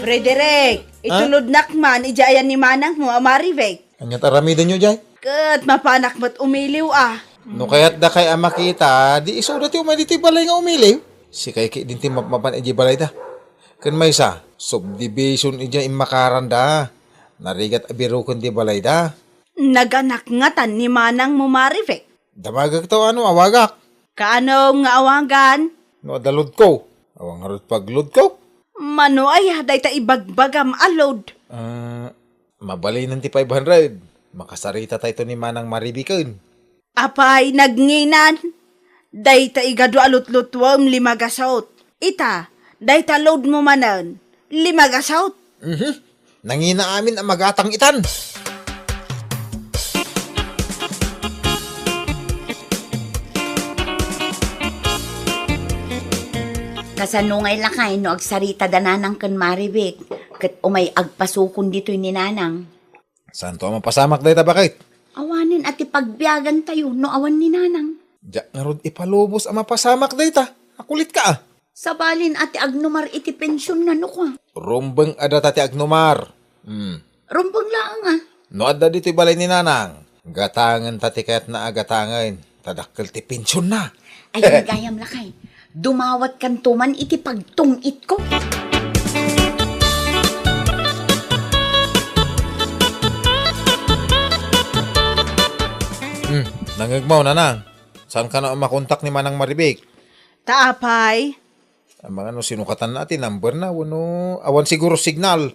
Frederick, ha? Itulodnak man idiay ayan ni manangmo a Marivic. Ania ti aramidenyo diay? Ket mapanak met umiliw a. No kayatdakay a makita, di isuda ti umay ditoy balay nga umiliw. Sikay ketdin ti mapmapan idiay balayda. Ken maysa, subdivision idiay immakaranda. Narigat a biroken ti balayda. Naganak ngatan ni manangmo Marivic? Damagek to, ano, awagak. Kaano nga awagan? No adda load ko. Awan ngarud pag-load ko. Mano aya dayta ibagbagam a load? Ah, mabalinen ti five hundred. Makasarita tayto ni Manang Marivic ken. Apay, nagnginan? Dayta igadu a lutlutuem, lima gasut. Ita, dayta load mo manen, lima gasut. Mhm. Nangina amin a magatang itan. Kasano ngay lakay no agsarita da nanang ken Marivic, ket umay agpasukon ditoy ni nanang? Santo a mapasamak dayta, baket? Awanen a ti pagbiagantayo no awan ni nanang. Diak ngarud ipalubos a mapasamak dayta. Akulit ka, a. Sabalin a ti agnumar iti pensionna no kua. Rumbeng a data ti agnumar. Hmm. Rumbeng laeng, a. No adda ditoy balay ni nanang, gatangen ta ti kayatna a gatangen, ta dakkel ti pensionna. Ay, gayam lakay. Dumawatkanto man iti pagtungitko. Hmm, nangngegmo, nanang. Saan ka na makontak ni Manang Maribik? Ta apay? Amangan no sinukatanna ti number na, wenno awan siguro signal.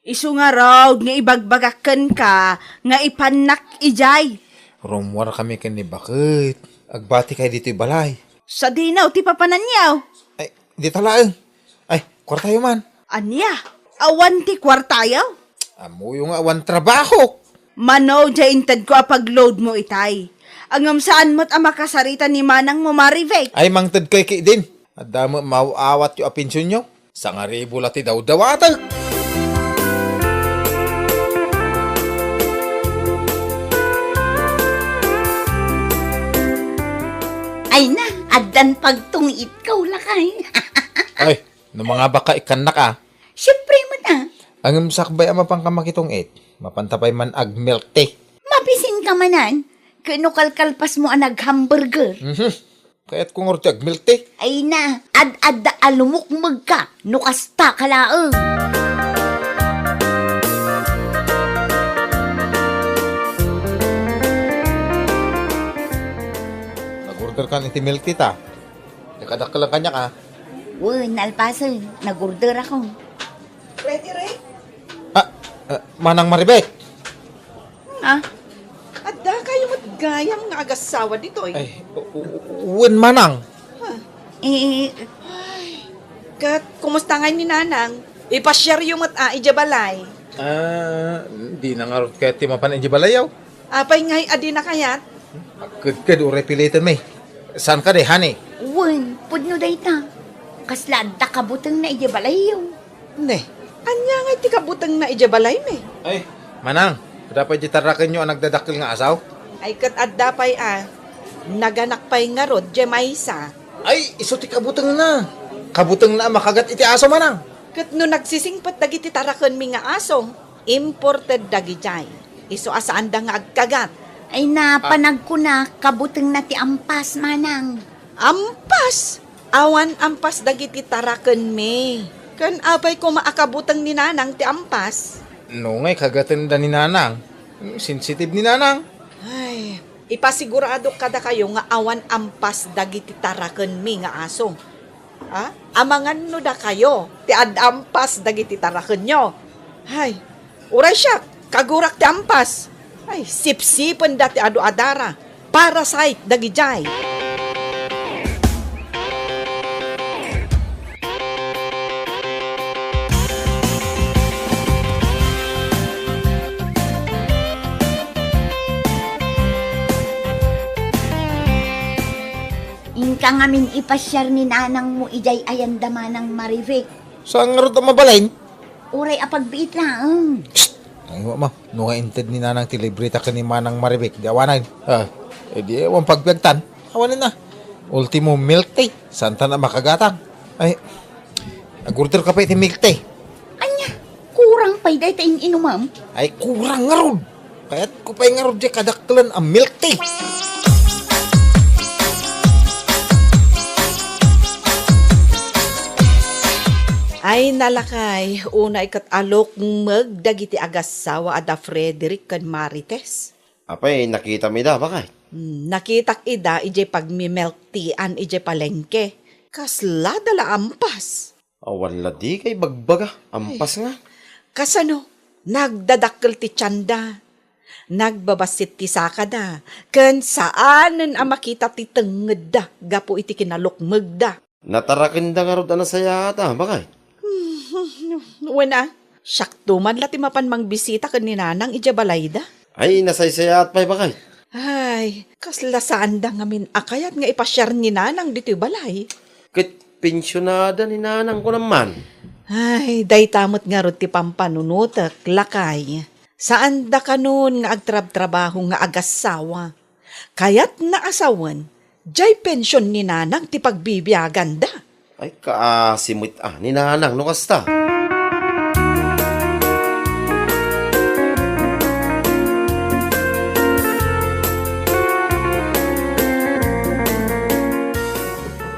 Isu ngarud nga ibagbagak kenka nga ipannak idiay. Rummuar kami ken ni baket. Agbati kay ditoy balay. Sadino ti papananyo? Ay, dita laeng. Ay, kuartayo man. Ania? Awan ti kuartayo? Ammoyo nga awan trabaho. Mano diay intedko a pag-load mo itay. Ngem saan met a makasarita ni manang mo, Marivic. Ay, mangted kay ki din. Adda met maaw-awatyo a pensionyo. Sangaribu la ti dawdawatek. Ay na, addan pagtungitko, lakay. Ay, no mangabak ka, ikkannak, a. Siempre met, a. Ngem sakbay a mapanka makitungit, mapanta pay man ag-milk tea. Mabisin ka manan, ket no kalkalpas mo a nag-hamburger. Mhm. Kayatko ngarud ti ag-milk tea. Ay na, ad-adda a lumukmeg ka, no kasta ka laeng. Nag-order kan iti milk tea ta. Di kadakkel kaniak, a. Wen, nalpasen, nag-order ako. Ready, Ray? Ah, ah, Manang Maribek. Ah? Adda kayo met gayam nga agassawa ditoy? Ay, u-, u-, u-, wen, Manang. Ha? Eh, Ay, ket kumusta ngay ni Nanang? Ipasiaryo met a idiay balay. Ah, di na ngarud kayat ti mapan idiay balay, aw. Apay ngay a di na kayat? Agkedked uray piliten mi. Saan kadi, honey? Wen, pudno dayta. Kasla adda kabutengna idiay balayyo. Ne, ania ngay ti kabutengna idiay balaymi? Ay, Manang, adda pay di tarakenyo a nagdadakkel nga asaw? Ay, ket adda pay a. Naganak pay ngarud diay maysa. Ay, isu ti kabutengna. Kabutengna a makagat iti aso, Manang. Ket no nagsisingpet dagiti tarakenmi nga aso, imported dagidiay. Isu a saanda nga agkagat. Ay, na, Ah. panagkuna, kabutengna ti ampas, Manang. Ampas? Awan ampas dagiti tarakenmi. Ken apay koma a kabuteng ni Nanang ti ampas? No ngay kagatenda ni Nanang, sensitive ni Nanang. Ay, ipasigurado kadakayo nga awan ampas dagiti tarakenmi nga aso. Ha? Amangan no dakayo ti ad-ampas dagiti tarakenyo. Hay, uray siak, kagurak ti ampas. Ay, sipsipenda ti adu a dara. Parasite dagidiay. Inka ngamin ipasiar ni nanangmo idiay ayanda, Manang Marivic. Saan ngarud a mabalin? Uray a pagbiit laeng. Psst! Ay, wa ma. No nga inted ni Nanang ti libreta ken ni Manang Marivic, di awanen. Ah, eh, di awan pagbiagtan. Awanen na. Ultimo milk tea. Saan ta na makagatang? Ay, nag-order ka pay ti milk tea. Ania? Kurang pay dayta in-inumam? Ay, kurang ngarud. Kayatko pay ngarud diay kadakkelen a milk tea. Ay, nalakay, unay ket a lukmeg dagiti agassawa a da Frederick ken Marites. Apay, nakitam ida, bakay? Hmm, nakitak ida idiay pagmi-milk tea-an idiay palengke. Kaslada la ampas. Awan la dika ibagbaga, ampas nga. Kasano? Nagdadakkel ti tianda. Nagbabassit ti sakada. Ken saanen a makita ti tengngedda gapu iti kinalukmegda. Natarakenda ngarud a nasayaat a, bakay? Wen a, siakto man la ti mapan mangbisita ken ni Nanang idiay balayda. Ay, nasaysayaat pay, bakay? Ay, kasla saanda ngamin a kayat nga ipasiar ni Nanang ditoy balay. Ket Pensionada ni Nanang, kunam man. Ay, dayta met ngarud ti pampanunotek, lakay. Saanda kanon nga agtrabtrabaho nga agassawa. Kayatna a sawen, jay pension ni Nanang ti pagbibiaganda. Ay, kaasi met a ni Nanang no kasta.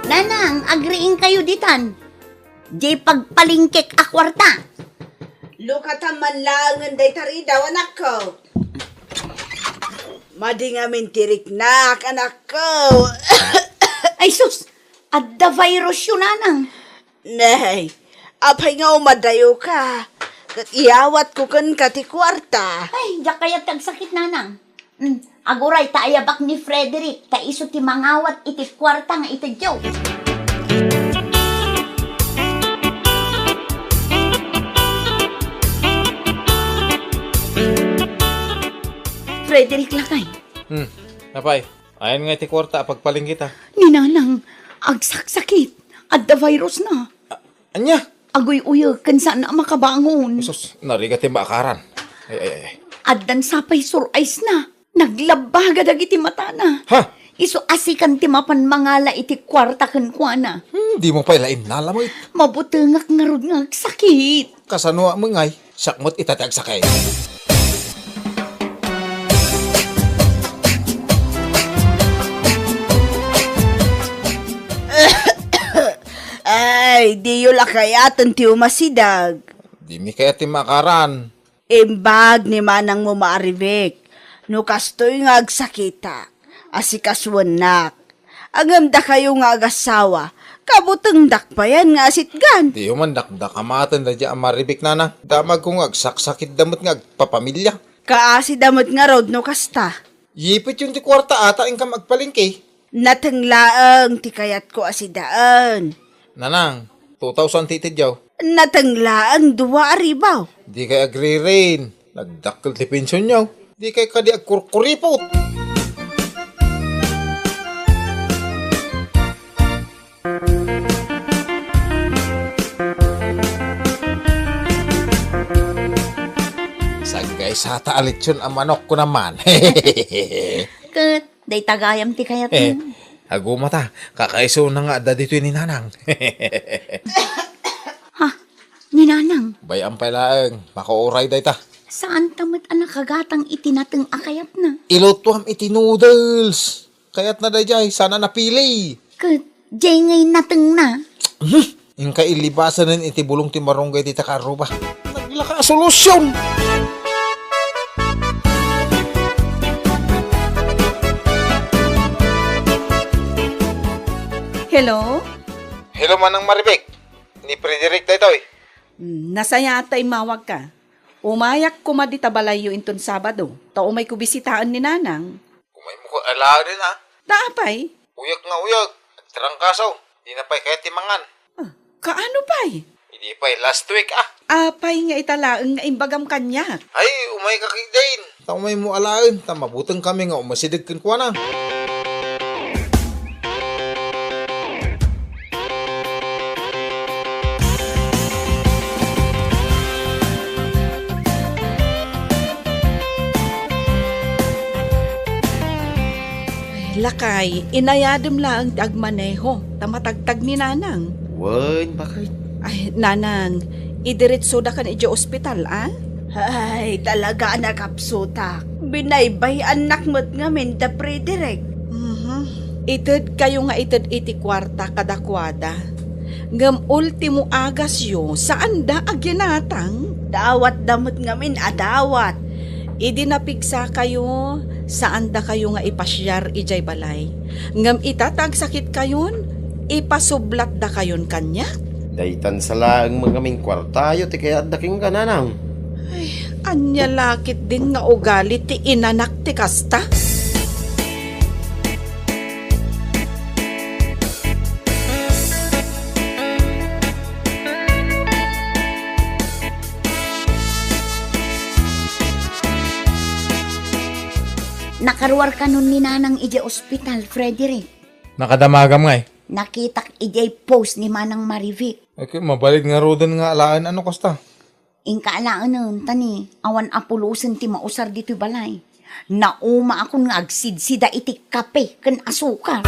Nanang, agriingkayo ditan. Jay pagpalingkek a kuarta. Lukatan man laengen dayta ridaw, anakko. Madi ngamin ti riknak, anakko. Ay sus, adda virusyo, Nanang. Nay, apay nga umadayoka? Ket iyawatko kenka ti kuarta. Ay, diak kayat ti agsakit, Nanang. Hmm, aguray ta ayabak ni Frederick, ta isu ti mangawat iti kuarta nga itedyo. Frederick, lakay. Hmm, apay, ayan nga iti kuarta a pagpalingkita. Ni Nanang, agsaksakit. Adda virus na. A-, anya? Aguy-uyek ken saan a makabangon. Jesus, narigat ti maakaran. Ay, ay, ay. Addan sapay sur-eyes na. Naglabbaga dagiti matana. Ha? Isu a sikan ti mapan mangala iti kuarta kenkuana. Hmm, dimo pay la innala met. Mabutengak ngarud nga agsakit. Kasano a mengay? Siak met ita ti agsakit. Ay, diyo la kayaten ti umasideg. Dimi kayat ti maakaran. Imbag ni manangmo, Maribek, no kastoy nga agsakitak, asikasuennak. Ngem dakayo nga agassawa, kabutengdak payen nga asitgan. Diyo man dakdakamaten daydiay a Maribek, Nanang. Damagko nga agsaksakitda met nga agpapamilia. Kaasida met ngarud no kasta. Yipetyon ti kuarta a ta inkam agpalengke. Nateng laeng ti kayatko a sidaen. Nanang, two thousand ti itedyo. Nateng laeng dua a ribu. Dikay agriren. Nagdakkel ti pensionyo. Dikay kadi agkurkuripot. Saggaysata a litson a manok, kunam man. Ket dayta gayam ti kayatmo. Eh, agumata, kakaisuna nga adda ditoy ni Nanang. Ha? Ni Nanang? Bay-am pay laeng, makauray dayta. Saanta met a nakagatang iti nateng a kayatna? Ilutuam iti noodles. Kayatna daydiay, saan a napili. Ket, jay ngay natengna. Mhm. Inka ilibasanen iti bulong ti marunggay dita karruba. Naglaka a solusyon! Hello? Hello, Manang Maribek. Ni Frederick daytoy. Hmm, nasayaat ta immawagka. Umayak koma dita balayyo inton Sabado, ta umayko bisitaen ni Nanang. Umaymo koma alaen, a? Ta apay? Uyak nga uyak, agtrangkaso. Dina pay kayat ti mangan. Ah, kaano pay? Idi pay last week, a. Apay nga ita laeng nga imbagam kaniak? Ay, umayka ketdin. Ta umaymo alaen, ta mabutengkami nga umasideg kenkuana. Ay, lakay, inayadem laeng ti agmaneho, ta matagtag ni Nanang. Wen, bakit? Ay, Nanang, idiretsodakan idiay ospital, a? Ay, talaga a nakapsutak. Binaybay-annak met ngamin da Frederick. Mhm. Itedkayo nga ited iti kuarta kadakuada. Ngem ultimo agasyo, saanda a ginatang? Dawatda met ngamin a dawat. Idi napigsakayo, saandakayo nga ipasiar idiay balay. Ngem ita ta agsakitkayon, ipasublatdakayon kaniak. Daytan sa laeng ngamin kuartayo ti kayatda kenka, Nanang. Ay, ania la ketdin nga ugali ti inanak ti kasta? Nakaruar kanon ni Nanang idiay ospital, Frederick. Nakadamagam ngay. Nakitak idiay post ni Manang Marivic. Ay, ket mabalin ngaruden nga alaen no kasta. Inka alaenen, ta ni, awan a pulosen ti mausar ditoy balay. Naumaakon nga agsidsida iti kape ken asukar.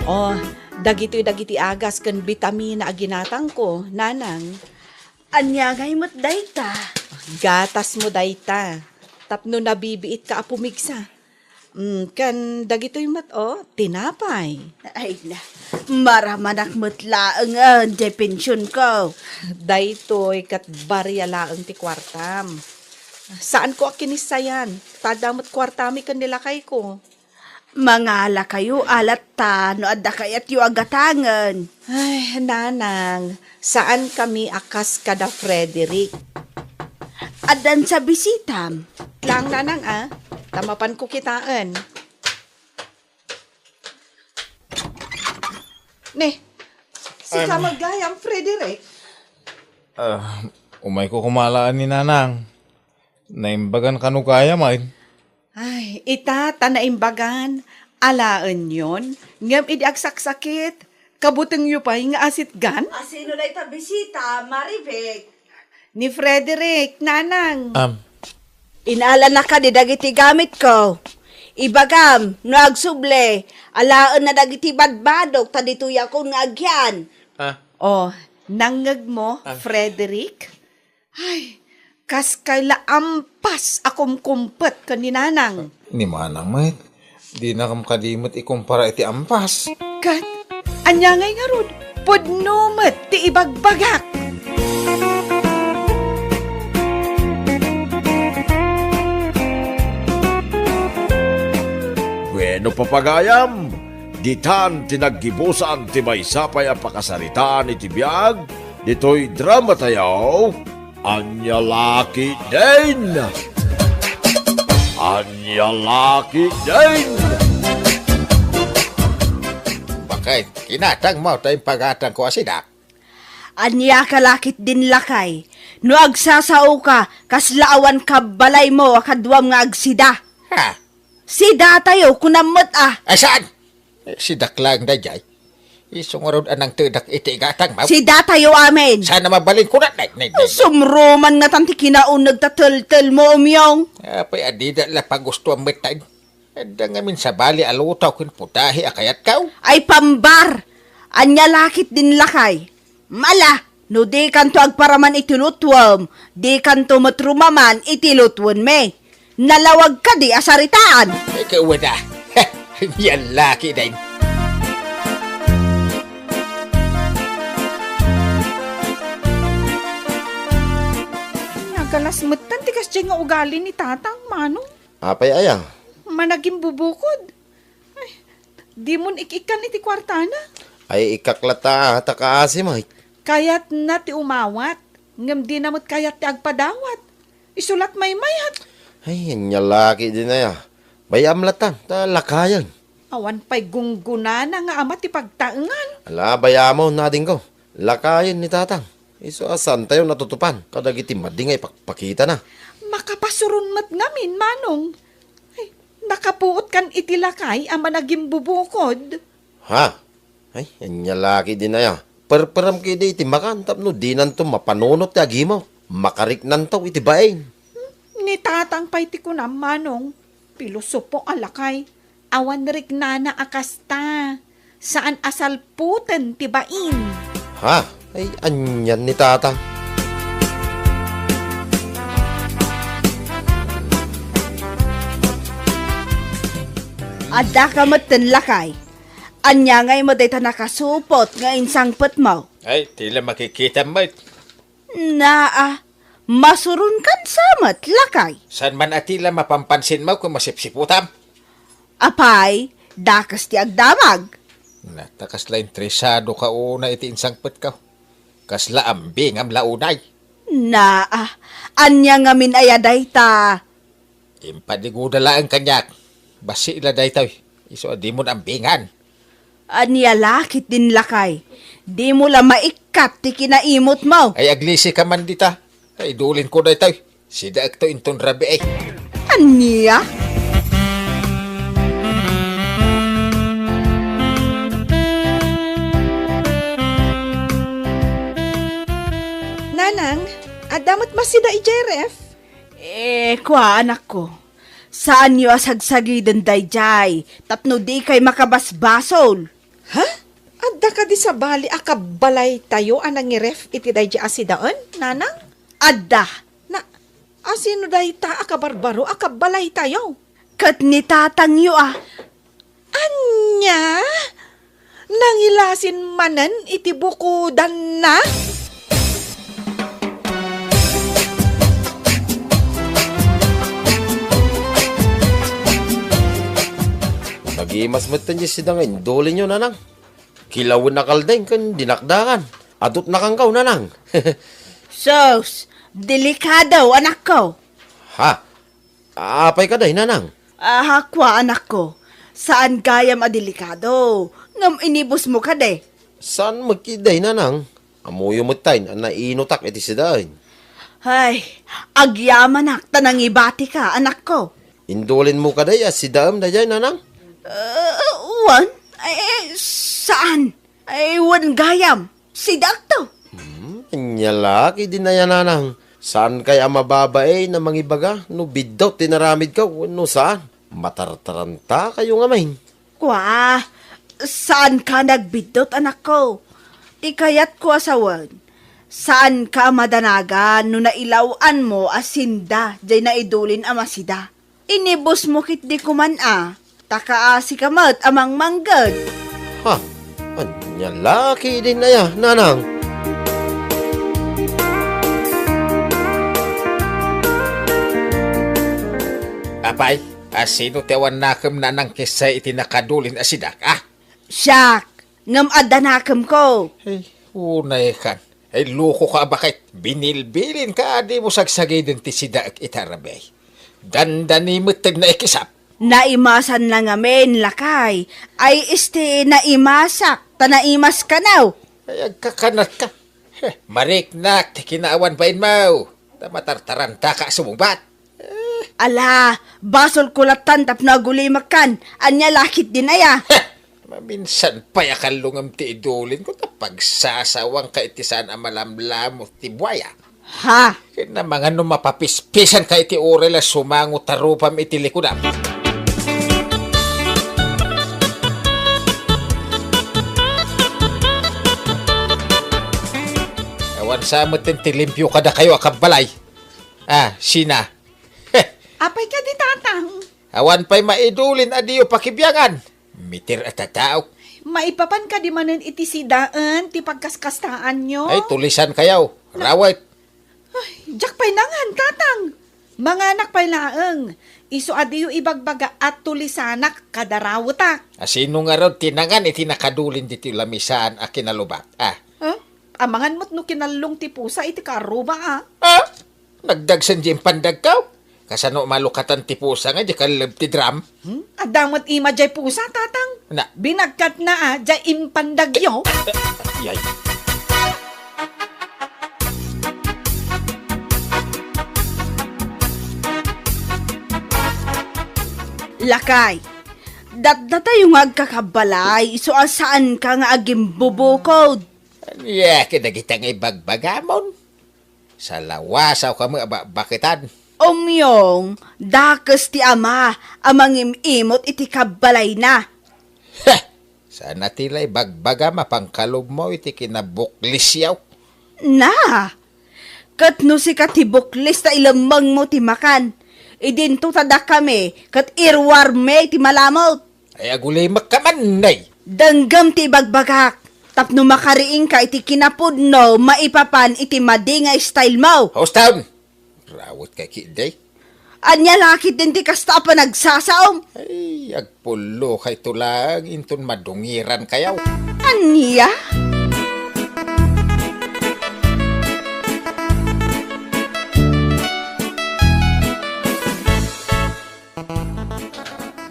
Oh, dagitoy dagiti agas ken bitamina a ginatangko, nanang. Ania ngay met dayta? Gatasmo dayta. Tapno nabibiitka a pumigsa. Mm, ken dagitoy met, oh, tinapay. Ay na, maramanak met laengen, diay pensionko. Daytoy ket baria laeng ti kuartam. Saanko a kinissayan, ta adda met kuartami ken ni lakayko. Mangalakayo a latta no adda kayatyo a gatangen. Ay, nanang, saankami a kas kada Frederick. Addan sa bisitam. Lang, nanang, a, ta mapanko kitaen. Ne, sika Ano? Gayam, Frederick? Ah, umayko koma laeng ni nanang. Naimbagan kano gayam, ay? Ay, ita ta naimbagan. Alaenyon, ngem idi agsaksakit, kabutengyo pay nga asitgan? A sino dayta bisita, Marivic? Ni Frederick, nanang. Am. Inalana kadi dagiti gamitko. Ibagam, no agsubli, alaenna dagiti badbadok, ta ditoyakon nga agian. Ah. Oh, nangngegmo, Ah. Frederick? Ay, kas kayla ampas a kumkumpet ken ni nanang. Ni manang met, dinakam kadi met ikumpara iti ampas. Ket, ania ngay ngarud, pudno met ti ibagbagak. Bueno, papagayam, ditan ti naggibusan ti maysa pay a pakasaritaan iti biag ditoy drama tayo. Ania la ketdin? Ania la ketdin? Bakit? Kinatangmo ta impagatangko a sidak. Ania ka la ketdin, lakay? No agsasaoka, kasla awan kabbalaymo a kaduam nga agsida. Ha? Sidatayo, kunam met a. Ay, saan? Eh, sidak laeng daydiay. Isu ngarud a nangtedak iti igatangmo. Sidatayo amin. Saan a mabalin kunam, nay, nay, nay, nay. Sumruman ngatan ti kinauneg ta teltelmo, Umyong. Apay a dida la pagustuam met tayo. Adda ngamin sabali a luto ken putahe a kayatko. Ay, pambar! Ania la ketdin, lakay? Mala, no dikanto agparaman iti lutuem, dikanto met rumaman iti lutuenmi. Nalawag kadi a saritaan. Ikaw da. Yan laki din. Nagalas metten ti kasdiay nga ugali ni Tatang, Manong. Apay aya? Managimbubukod. Ay, dimon ik-ikkan iti kuartana. Ay, ikkak latta, ta kaasi met. Kayatna ti umawat, ngem dina met kayat ti agpadawat. Isu lat maymayat. Ay, ania la ketdin aya. Bay-am latta, ta lakayen. Awan pay gunggonana nga ama ti pagtaengan. Ala, bay-amon, adingko. Lakayen ni Tatang. Isu a saantayo natutupan kadagiti madi nga ipakpakitana. Makapasuron met ngamin, Manong. Ay, nakapuotkan iti lakay a managimbubukod. Ha? Ay, ania la ketdin aya. Perperam ketdi iti makan tapno dinanto mapanunot ti agimo. Makariknanto iti bain. Hmm, ni Tatang pay ti kunam, Manong. Pilosopo a lakay. Awan riknana a kasta. Saan a salputen ti bain. Ha? Ay, anian ni Tatang? Adda ka metten, lakay. Ania ngay met dayta nakasupot nga insangpetmo? Ay, ti la makikitam met. Naa, masuronkan sa met, lakay. Saan man a ti la mapampansinmo ken masipsiputam? Apay, dakes ti agdamag. Na, ta kasla interesado ka unay iti insangpetko. Kasla ambingam la unay. Naa, ania ngamin aya dayta? Impadiguda laeng kaniak. Bassit la daytoy. Isu a dimon ambingan. Ania la ketdin, lakay? Dimo la maikkat ti kinaimutmo. Ay, aglisi ka man dita. Ay, idulinko daytoy. Sidaekto inton rabii. Ania? Nanang, adda met masida idiay ref? Eh, kua, anakko. Saanyo a sagsagiden daydiay tapno dikay makabasbasol. Ha? Adda kadi sabali a kabbalaytayo a nangiref iti daydiay a sidaen, nanang? Adda. Na, asino dayta a kabarbaro a kabbalaytayo? Ket ni tatangyo a. Ania? Nangilasin manen iti bukodanna? Nagimas metten diay sida nga indulinyo, nanang. Kilawen a kaldeng ken dinakdakan. Adutnakankaw, nanang. Sus, delikado, anakko. Ha? Apay kadi, nanang? Ah, kua, anakko. Saan gayam a delikado. Ngem inibusmo kadi. Saan met kadi, nanang? Ammoyo metten a nainutak iti sidaen. Ay, agyamanak ta nangibatika, anakko. Indulinmo kadi a sidaem daydiay, nanang? Ah, wen? Ay, saan? Ay, wen gayam. Sidaekto. Hmm, ania la ketdin aya, nanang? Saankay a mababain a mangibaga no biddut ti inaramidko wenno saan? Matartarantakayo ngamin. Kua, saanka nagbiddut, anakko. Ti kayatko a sawen, saanka madanagan no nailaw-anmo a sinda diay naidulin a masida. Inibusmo ketdi koman a, ta kaasika met a mangmangged. Ha? Ania la ketdin aya, nanang? Apay, asino ti awan nakem, nanang, kessay iti nakadulin a sidak, a? Siak, ngem adda nakemko. Ay, unaykan. Ay, lokoka a baket. Binilbilinka a dimo sagsagiden ti sidaek ita rabii. Dandani met ti naikisap. Naimasanna ngamin, lakay. Ay, isti naimasak, ta naimaskanaw. Ay, agkakanatka. Heh, mariknak ti kinaawan bainmo. Ta matartarantaka a sumungbat. Ala, basolko lattan tapno agulimekkan. Ania la ketdin aya? Heh! Maminsan pay a kallungem ti idulinko ta pagsasawangka iti saan a malamlamo ti buaya. Ha? Ken namangan no mapapispisanka iti uray la sumango ta rupam iti likodam. Awan sa met ti limpio kadakayo a kabbalay. Ah, sina? Heh! Apay kadi, Tatang? Awan pay maidulin a diyo pakibiangan. Mitir a tataok. Maipapan kadi manen iti sidaen ti pagkaskastaanyo? Ay, tulisankayo. Rawet. Ay, diak pay nangan, Tatang. Manganak pay laeng. Isu a diyo ibagbaga a tulisanak kada rawetak. Asino ngarud ti nangan iti nakadulin ditoy lamisaan a kinalubak? Ah. Huh? Amangan met no kinallong ti pusa iti karuba, ah. Ah? Nagdagsen diay impandagko? Kasano malukatan ti pusa nga diay kalleb ti drum? Hmm? Adda met ima diay pusa, Tatang. Na. Binagkatna, ah, diay impandagyo. Yay. Lakay, datdatayo nga agkakabbalay, isu a saanka nga agimbubukod. Ania kadagita nga ibagbagamon? Salawasawka met a bakbaketan. Umyong, dakes ti ama a mangim-imot iti kabbalayna. Heh! Saan a ti la ibagbaga a pangkalubmo iti kinabuklisyo. Na! Ket no sika ti buklis ta ilemmengmo ti makan, idinto ta dakami ket iruarmi ti malamut. Ay, agulimekka man, nay! Denggem ti ibagbagak, tapno makariingka iti kinapudno maipapan iti madi nga style mo. Houston! Rawetka ketdi. Ania la ketdin ti kasta a panagsasaom? Ay, agpullokayto laeng inton madungirankayo. Ania?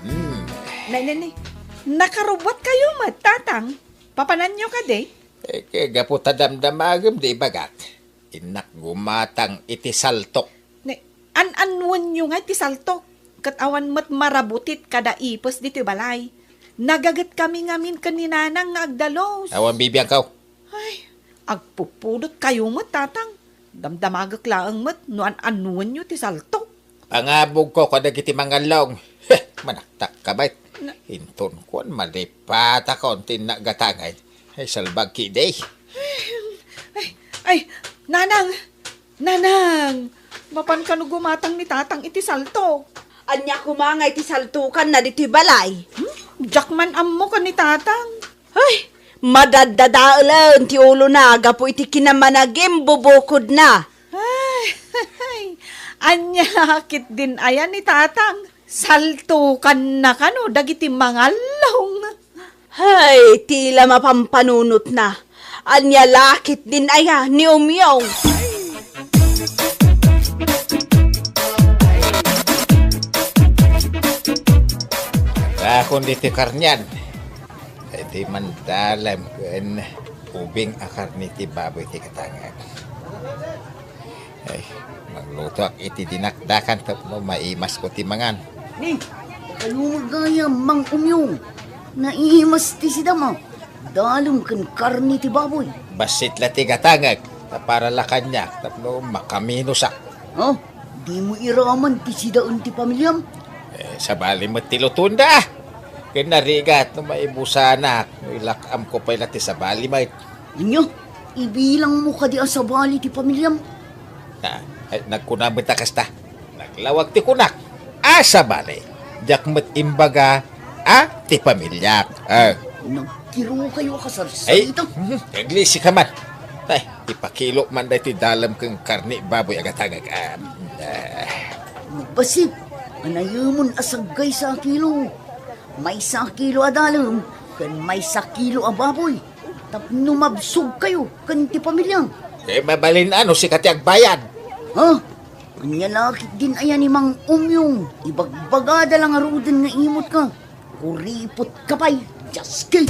Hmm. Nay, nay, nay. Nakarubuatkayo met, Tatang. Papananyo kadi? Eh, kay gapu ta damdamagem ti ibagak. Innak gumatang iti saltok. Ne, an-annuenyo nga iti saltok? Ket awan met marabutit kada ipes ditoy balay. Nagagetkami ngamin ken ni Nanang nga agdalus. Awan bibiangko. Ay, agpupudotkayo met, Tatang. Damdamagek laeng met no an-annuenyo ti saltok. Pangabugko kadagiti mangallong. Heh, manaktak ka met. Na- Inton kuan, malipatakon ti innak gatangen. Ay, salbag kidi. Ay, ay, Nanang! Nanang! Mapan kano gumatang ni Tatang iti saltok? Ania koma nga iti saltokanna ditoy balay? Hmm? Diak man ammo ken ni Tatang. Ay, madaddadaelen ti ulona gapu iti kinamanagimbubukodna. Ay, ania la ketdin aya ni Tatang? Saltokanna kano dagiti mangallong. Hay, ti la mapampanunotna. Ania la ketdin aya ni Umyong? Rakon ditoy karnian. Iti mandalem ken ubing a karne ti baboy ti katangak. Ay, manglutoak iti dinakdakan tapno maimasko ti mangan. Ni, kalumo gayam, Mang Umyong. Naimas ti sidam a dalem ken karne ti baboy. Bassit la ti gatangek, ta para la kaniak tapno makaminusak. Ha? Dimo iraman ti sidaen ti pamiliam? Eh, sabali met ti lutonda. Ken narigat no maibusanak, no ilak-amko pay la ti sabali met. Ania? Ibilangmo kadi a sabali ti pamiliam? Ah, ay, nagkuna met a kasta. Naglawag ti kunak a sabali. Diak met imbaga a ti pamiliak. Ah. Nagkirukayo a kasarsaita. Ay, mhm, aglisi ka man. Ay, ipakilo man daytoy dalem ken karne baboy a gatangek. Ah, ah. Bassit, anayemon a saggaysa a kilo. Maysa a kilo a dalem, ken maysa a kilo a baboy. Tapno mabsogkayo ken ti pamiliam. Eh, mabalin a no sika ti agbayad. Ha? Ania la ketdin aya ni Mang Umyong? Ibagbagada la ngaruden nga imutka. Kuripotka pay, Jaski!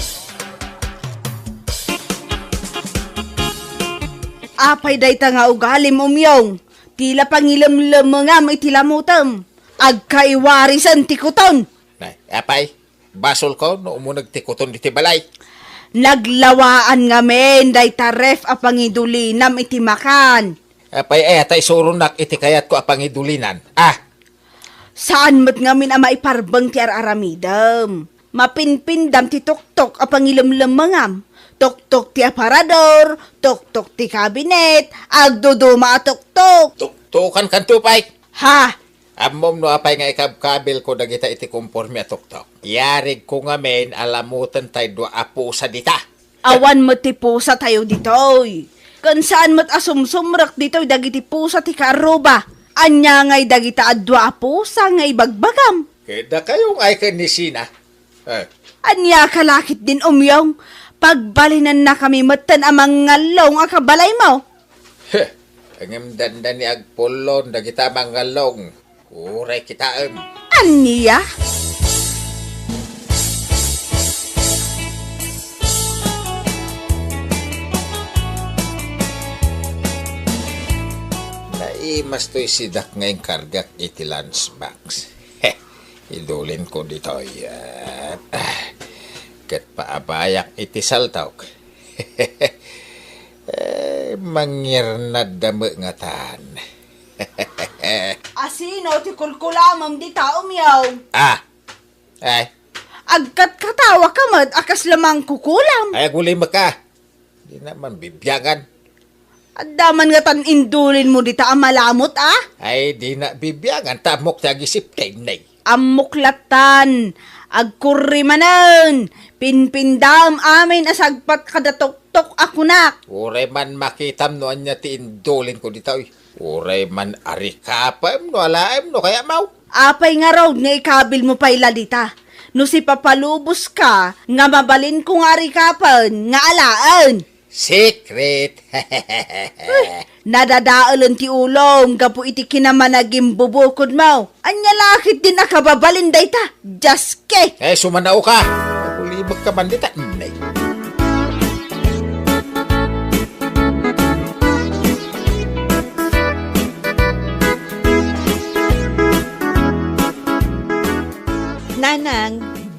Apay dayta nga ugalim, Umyong? Ti la pangilemlemengam iti lamutem. Agkaiwarisen ti kuton. Nay, apay, basolko no umuneg ti kuton ditoy balay. Naglawaan ngamin dayta ref a pangidulinam iti makan. Apay, aya ta isuronak iti kayatko a pangidulinan? Ah! Saan met ngamin a maiparbeng ti ar-aramidem. Mapinpindam ti toktok a pangilemlemengam. Toktok ti aparador, toktok ti kabinet, agduduma a toktok. Toktokankanto pay. Ha? Ammom no apay nga ikabkabilko dagita iti komporme a toktok? Yarigko ngamin a lamoten tay dua a pusa dita. Awan met ti pusatayo ditoy. Ken saan met a sumsumrek ditoy dagiti pusa ti kaarruba. Ania ngay dagita a dua a pusa nga ibagbagam? Ket dakayo ngay ken ni Sina. Eh. Ania ka la ketdin, Umyong? Pagbalinannakami metten a mangngallong a kabalaymo. Heh, ngem dandani agpullon dagita a mangngallong. Uray kitaem. Ania? Naimas toy sidak nga inkargak iti lunch box. Idulinko ditoy, ah, ket paabayak iti saltok. Eh, mangngirnadda met ngatan. Asino ti kulkulamem dita, Umyong? Ah, ay. Agkatkatawa ka met a kasla mangkukulam. Ay, agulimek ka. Dina man bibiangan. Adda man ngatan indulinmo dita a malamut, a? Ay, dina bibiangan, ta ammok ti agisipten, nay. Ammok lattan, agkurri manen, pinpindam amin a sagpat kada toktok a kunak. Uray man makitam no ania ti indulinko dita, uy. Uray man arikapem no alaem no kayatmo. Apay ngarud nga ikabilmo pay la dita? No sipapaluboska nga mabalinko nga arikapen nga alaen. Secret! Nadadaelen ti ulom gapu iti kinamanagimbubukodmo. Ania la ketdin a kababalin dayta? Jaske! Eh, sumanao ka! Agulibek ka man dita, nay.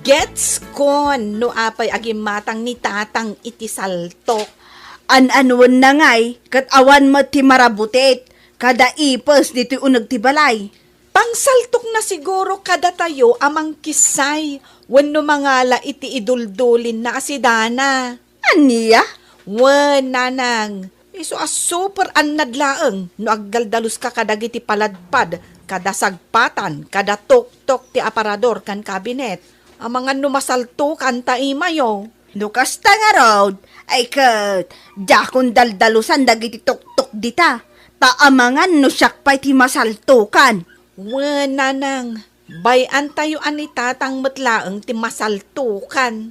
Gets kon no apay agimatang ni Tatang iti saltok. An-anuenna ngay, ket awan met ti marabutit, kada ipes ditoy uneg ti balay. Pangsaltokna siguro kadatayo a mangkissay wenno mangala iti iduldulinna a si Dana. Ania? Wen, nanang, isu a super annad laeng no agdaldaluska kadagiti paladpad, kada sagpatan, kada tuktok ti aparador ken kabinet. Amangan no masaltokan ta imayo. No kasta ngarud, ay ket, diakon daldalusan dagiti tuktok dita, ta amangan no siak pay ti masaltokan. Wen, nanang, bay-antayo a ni Tatang met laeng ti masaltokan.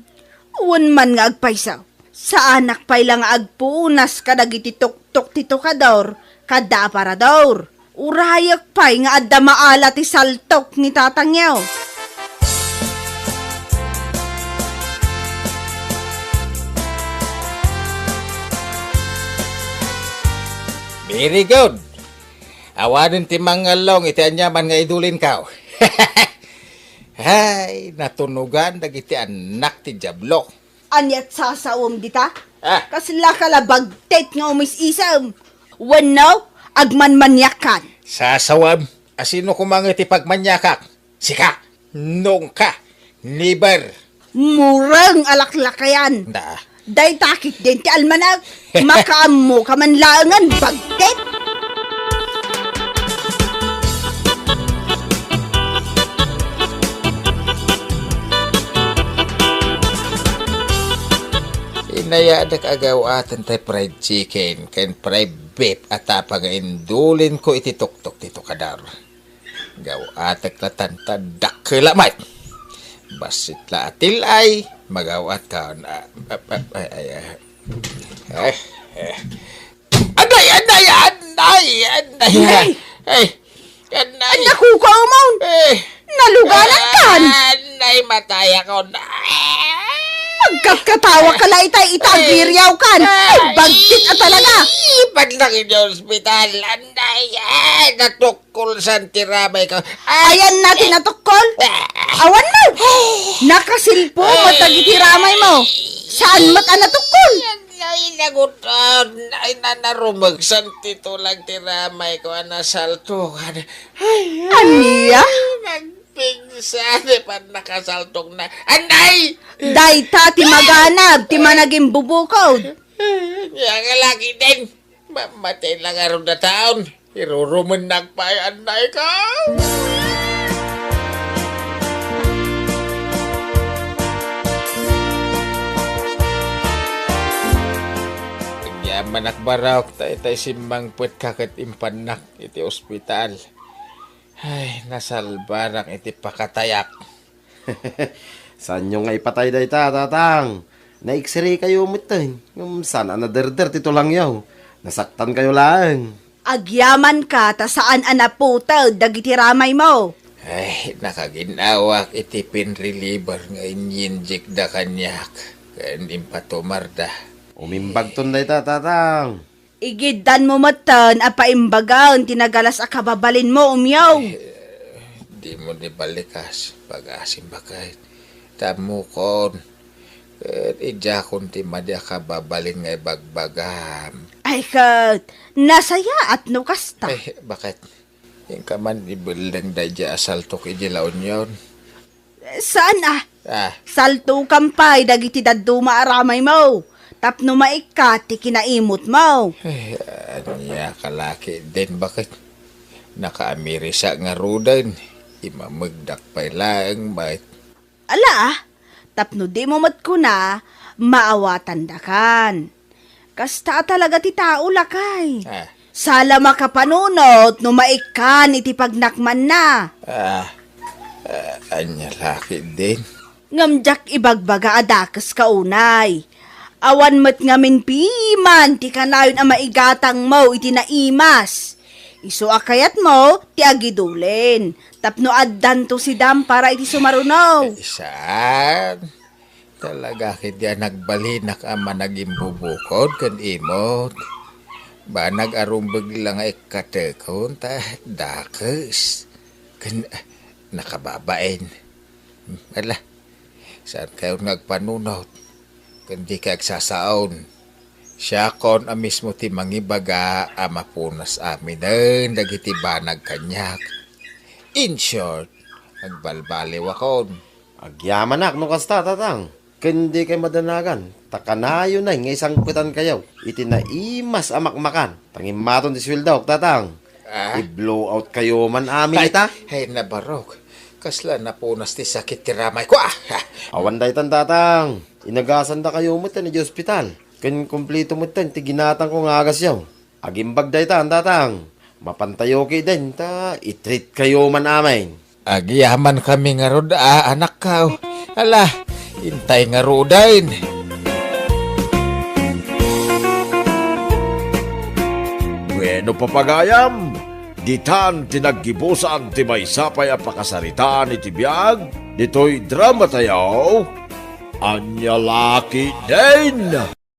Wen man nga agpayso, saanak pay la nga agpunas kadagiti tuktok ti tukador kadda aparador. Urayek pay nga adda maala ti saltok ni Tatangyo. Very good. Awanen ti mangngallong iti aniaman nga idulinko. Hay, natunogan dagiti annak ti Diablo. Ania't sasawem dita? Ah. Kasla ka la bagtit nga umis-isem. Wenno, agmanmaniakkan. Sasawem? A sino koma nga ti pagmaniakak? Sika? Nongka? Never. Mureng a laklakayan. Da. Dayta ketdin ti almanak. Makaammoka man laengen, bagtit. Inayadek a gaw-aten tay fried chicken ken fried beef a tapang nga indulinko iti tuktok ti tukador. Gaw-atek la tan ta dakkel met. Bassit la a til-ay, magaw-atkon. Ah, ah, ah, ay, ay, ah. Eh, eh. Anay, anay, anay, anay. Anay! Ay, anay. Ania, kukuaw man? Eh. Naluganankan? Anay, matayakon. Agkatkatawaka la itay ita, agiriawkan. Ay, bagtit a talaga. Ipadlak iti ospital. Anay, ay, natukkol san ti ramayko. Ay, ayanna ti natukkol? Awan mo. Nakasilpo met dagiti ramaymo. Saan met a natukkol? Ay, nagutan. Ay, nanarumegsan ti tulag ti ramayko a nasaltokan. Ay, ania? Nagpigsa ti pannakasaltokna. Anay! Dayta ti maganab, ti managimbubukod. Ania nga lakiden? Mamatay la ngarud a taon. Irurumennak pay, anay ka. Agyamanak barok, tay, tay simmangpetka ket impannak iti ospital. Ay, nasalbanak iti pakatayak. Saanyo nga ipatay dayta, Tatang. Na-X-ray kayo metten. Ngem saan a naderder ti tulangyo. Nasaktan kayo laeng. Agyamanka ta saan a naputed dagiti ramaymo. Ay, nakaginawak iti pain reliever nga inyinjekda kaniak ken impatumarda. Umimbagton dayta, Tatang. Igiddanmo metten a paimbagen ti nagalas a kababalinmo, umyaw. Eh, dimo ni balikas, pag-asim baket. Tammukon, ket idiakon ti madi a kababalin nga ibagbagam. Ay, ket, nasayaat no kasta. Eh, baket? Inka man ibelleng daydiay a saltok idi La Union. Saan a? Ah. Saltokan pay dagiti dadduma a ramaymo tapno maikkat ti kinaimutmo. Eh, ania ka la ketdin, baket? Nakaamirisak ngaruden. Imamegdak pay laeng met. Ala, ah, tapno dimo met kuna, maawatandakan. Kasta a talaga ti tao, lakay. Ah. Sala makapanunot no maikkan iti pagnakmanna. Ah, ah, ania la ketdin? Ngem diak ibagbaga a dakeska unay. Awan met ngamin piman ti kanayon a maigatangmo iti naimas. Isu a kayatmo ti agidulin, tapno addanto sidam para iti sumaruno. Eh, saan? Talaga ketdi a nagbalinak a managimbubukod ken imot. Banag a rumbeg la nga ikkatekon ta dakes ken nakababain. Ala, Saan kayon nga agpanunot? Ken dikay agsasaon. Siakon a mismo ti mangibaga a mapunas aminen dagiti banag kaniak. In short, agbalbaliwakon. Agyamanak no kasta, Tatang. Ken dikay madanagan, ta kanayon nga isangpetankayo iti naimas a makmakan. Tangimmaton ti sueldok, Tatang. Ah? I-blow out kayo man amin ita. Ay, nabarok. Kasla napunas ti sakit ti ramay ko. Ah! Awan daytan, Tatang. Inagasandakayo met ti ospital. Ken kumplito met ti ginatangko nga agasyo. Agimbag daytan, Tatang. Mapantayo kiden ta i-treat kayo man amin. Agyamankami ngarud a, anakko. Ala, intay ngaruden. Bueno, papagayam, ditan ti naggibusan ti maysa pay a pakasaritaan iti biag ditoy drama tayo. Ania la ketdin?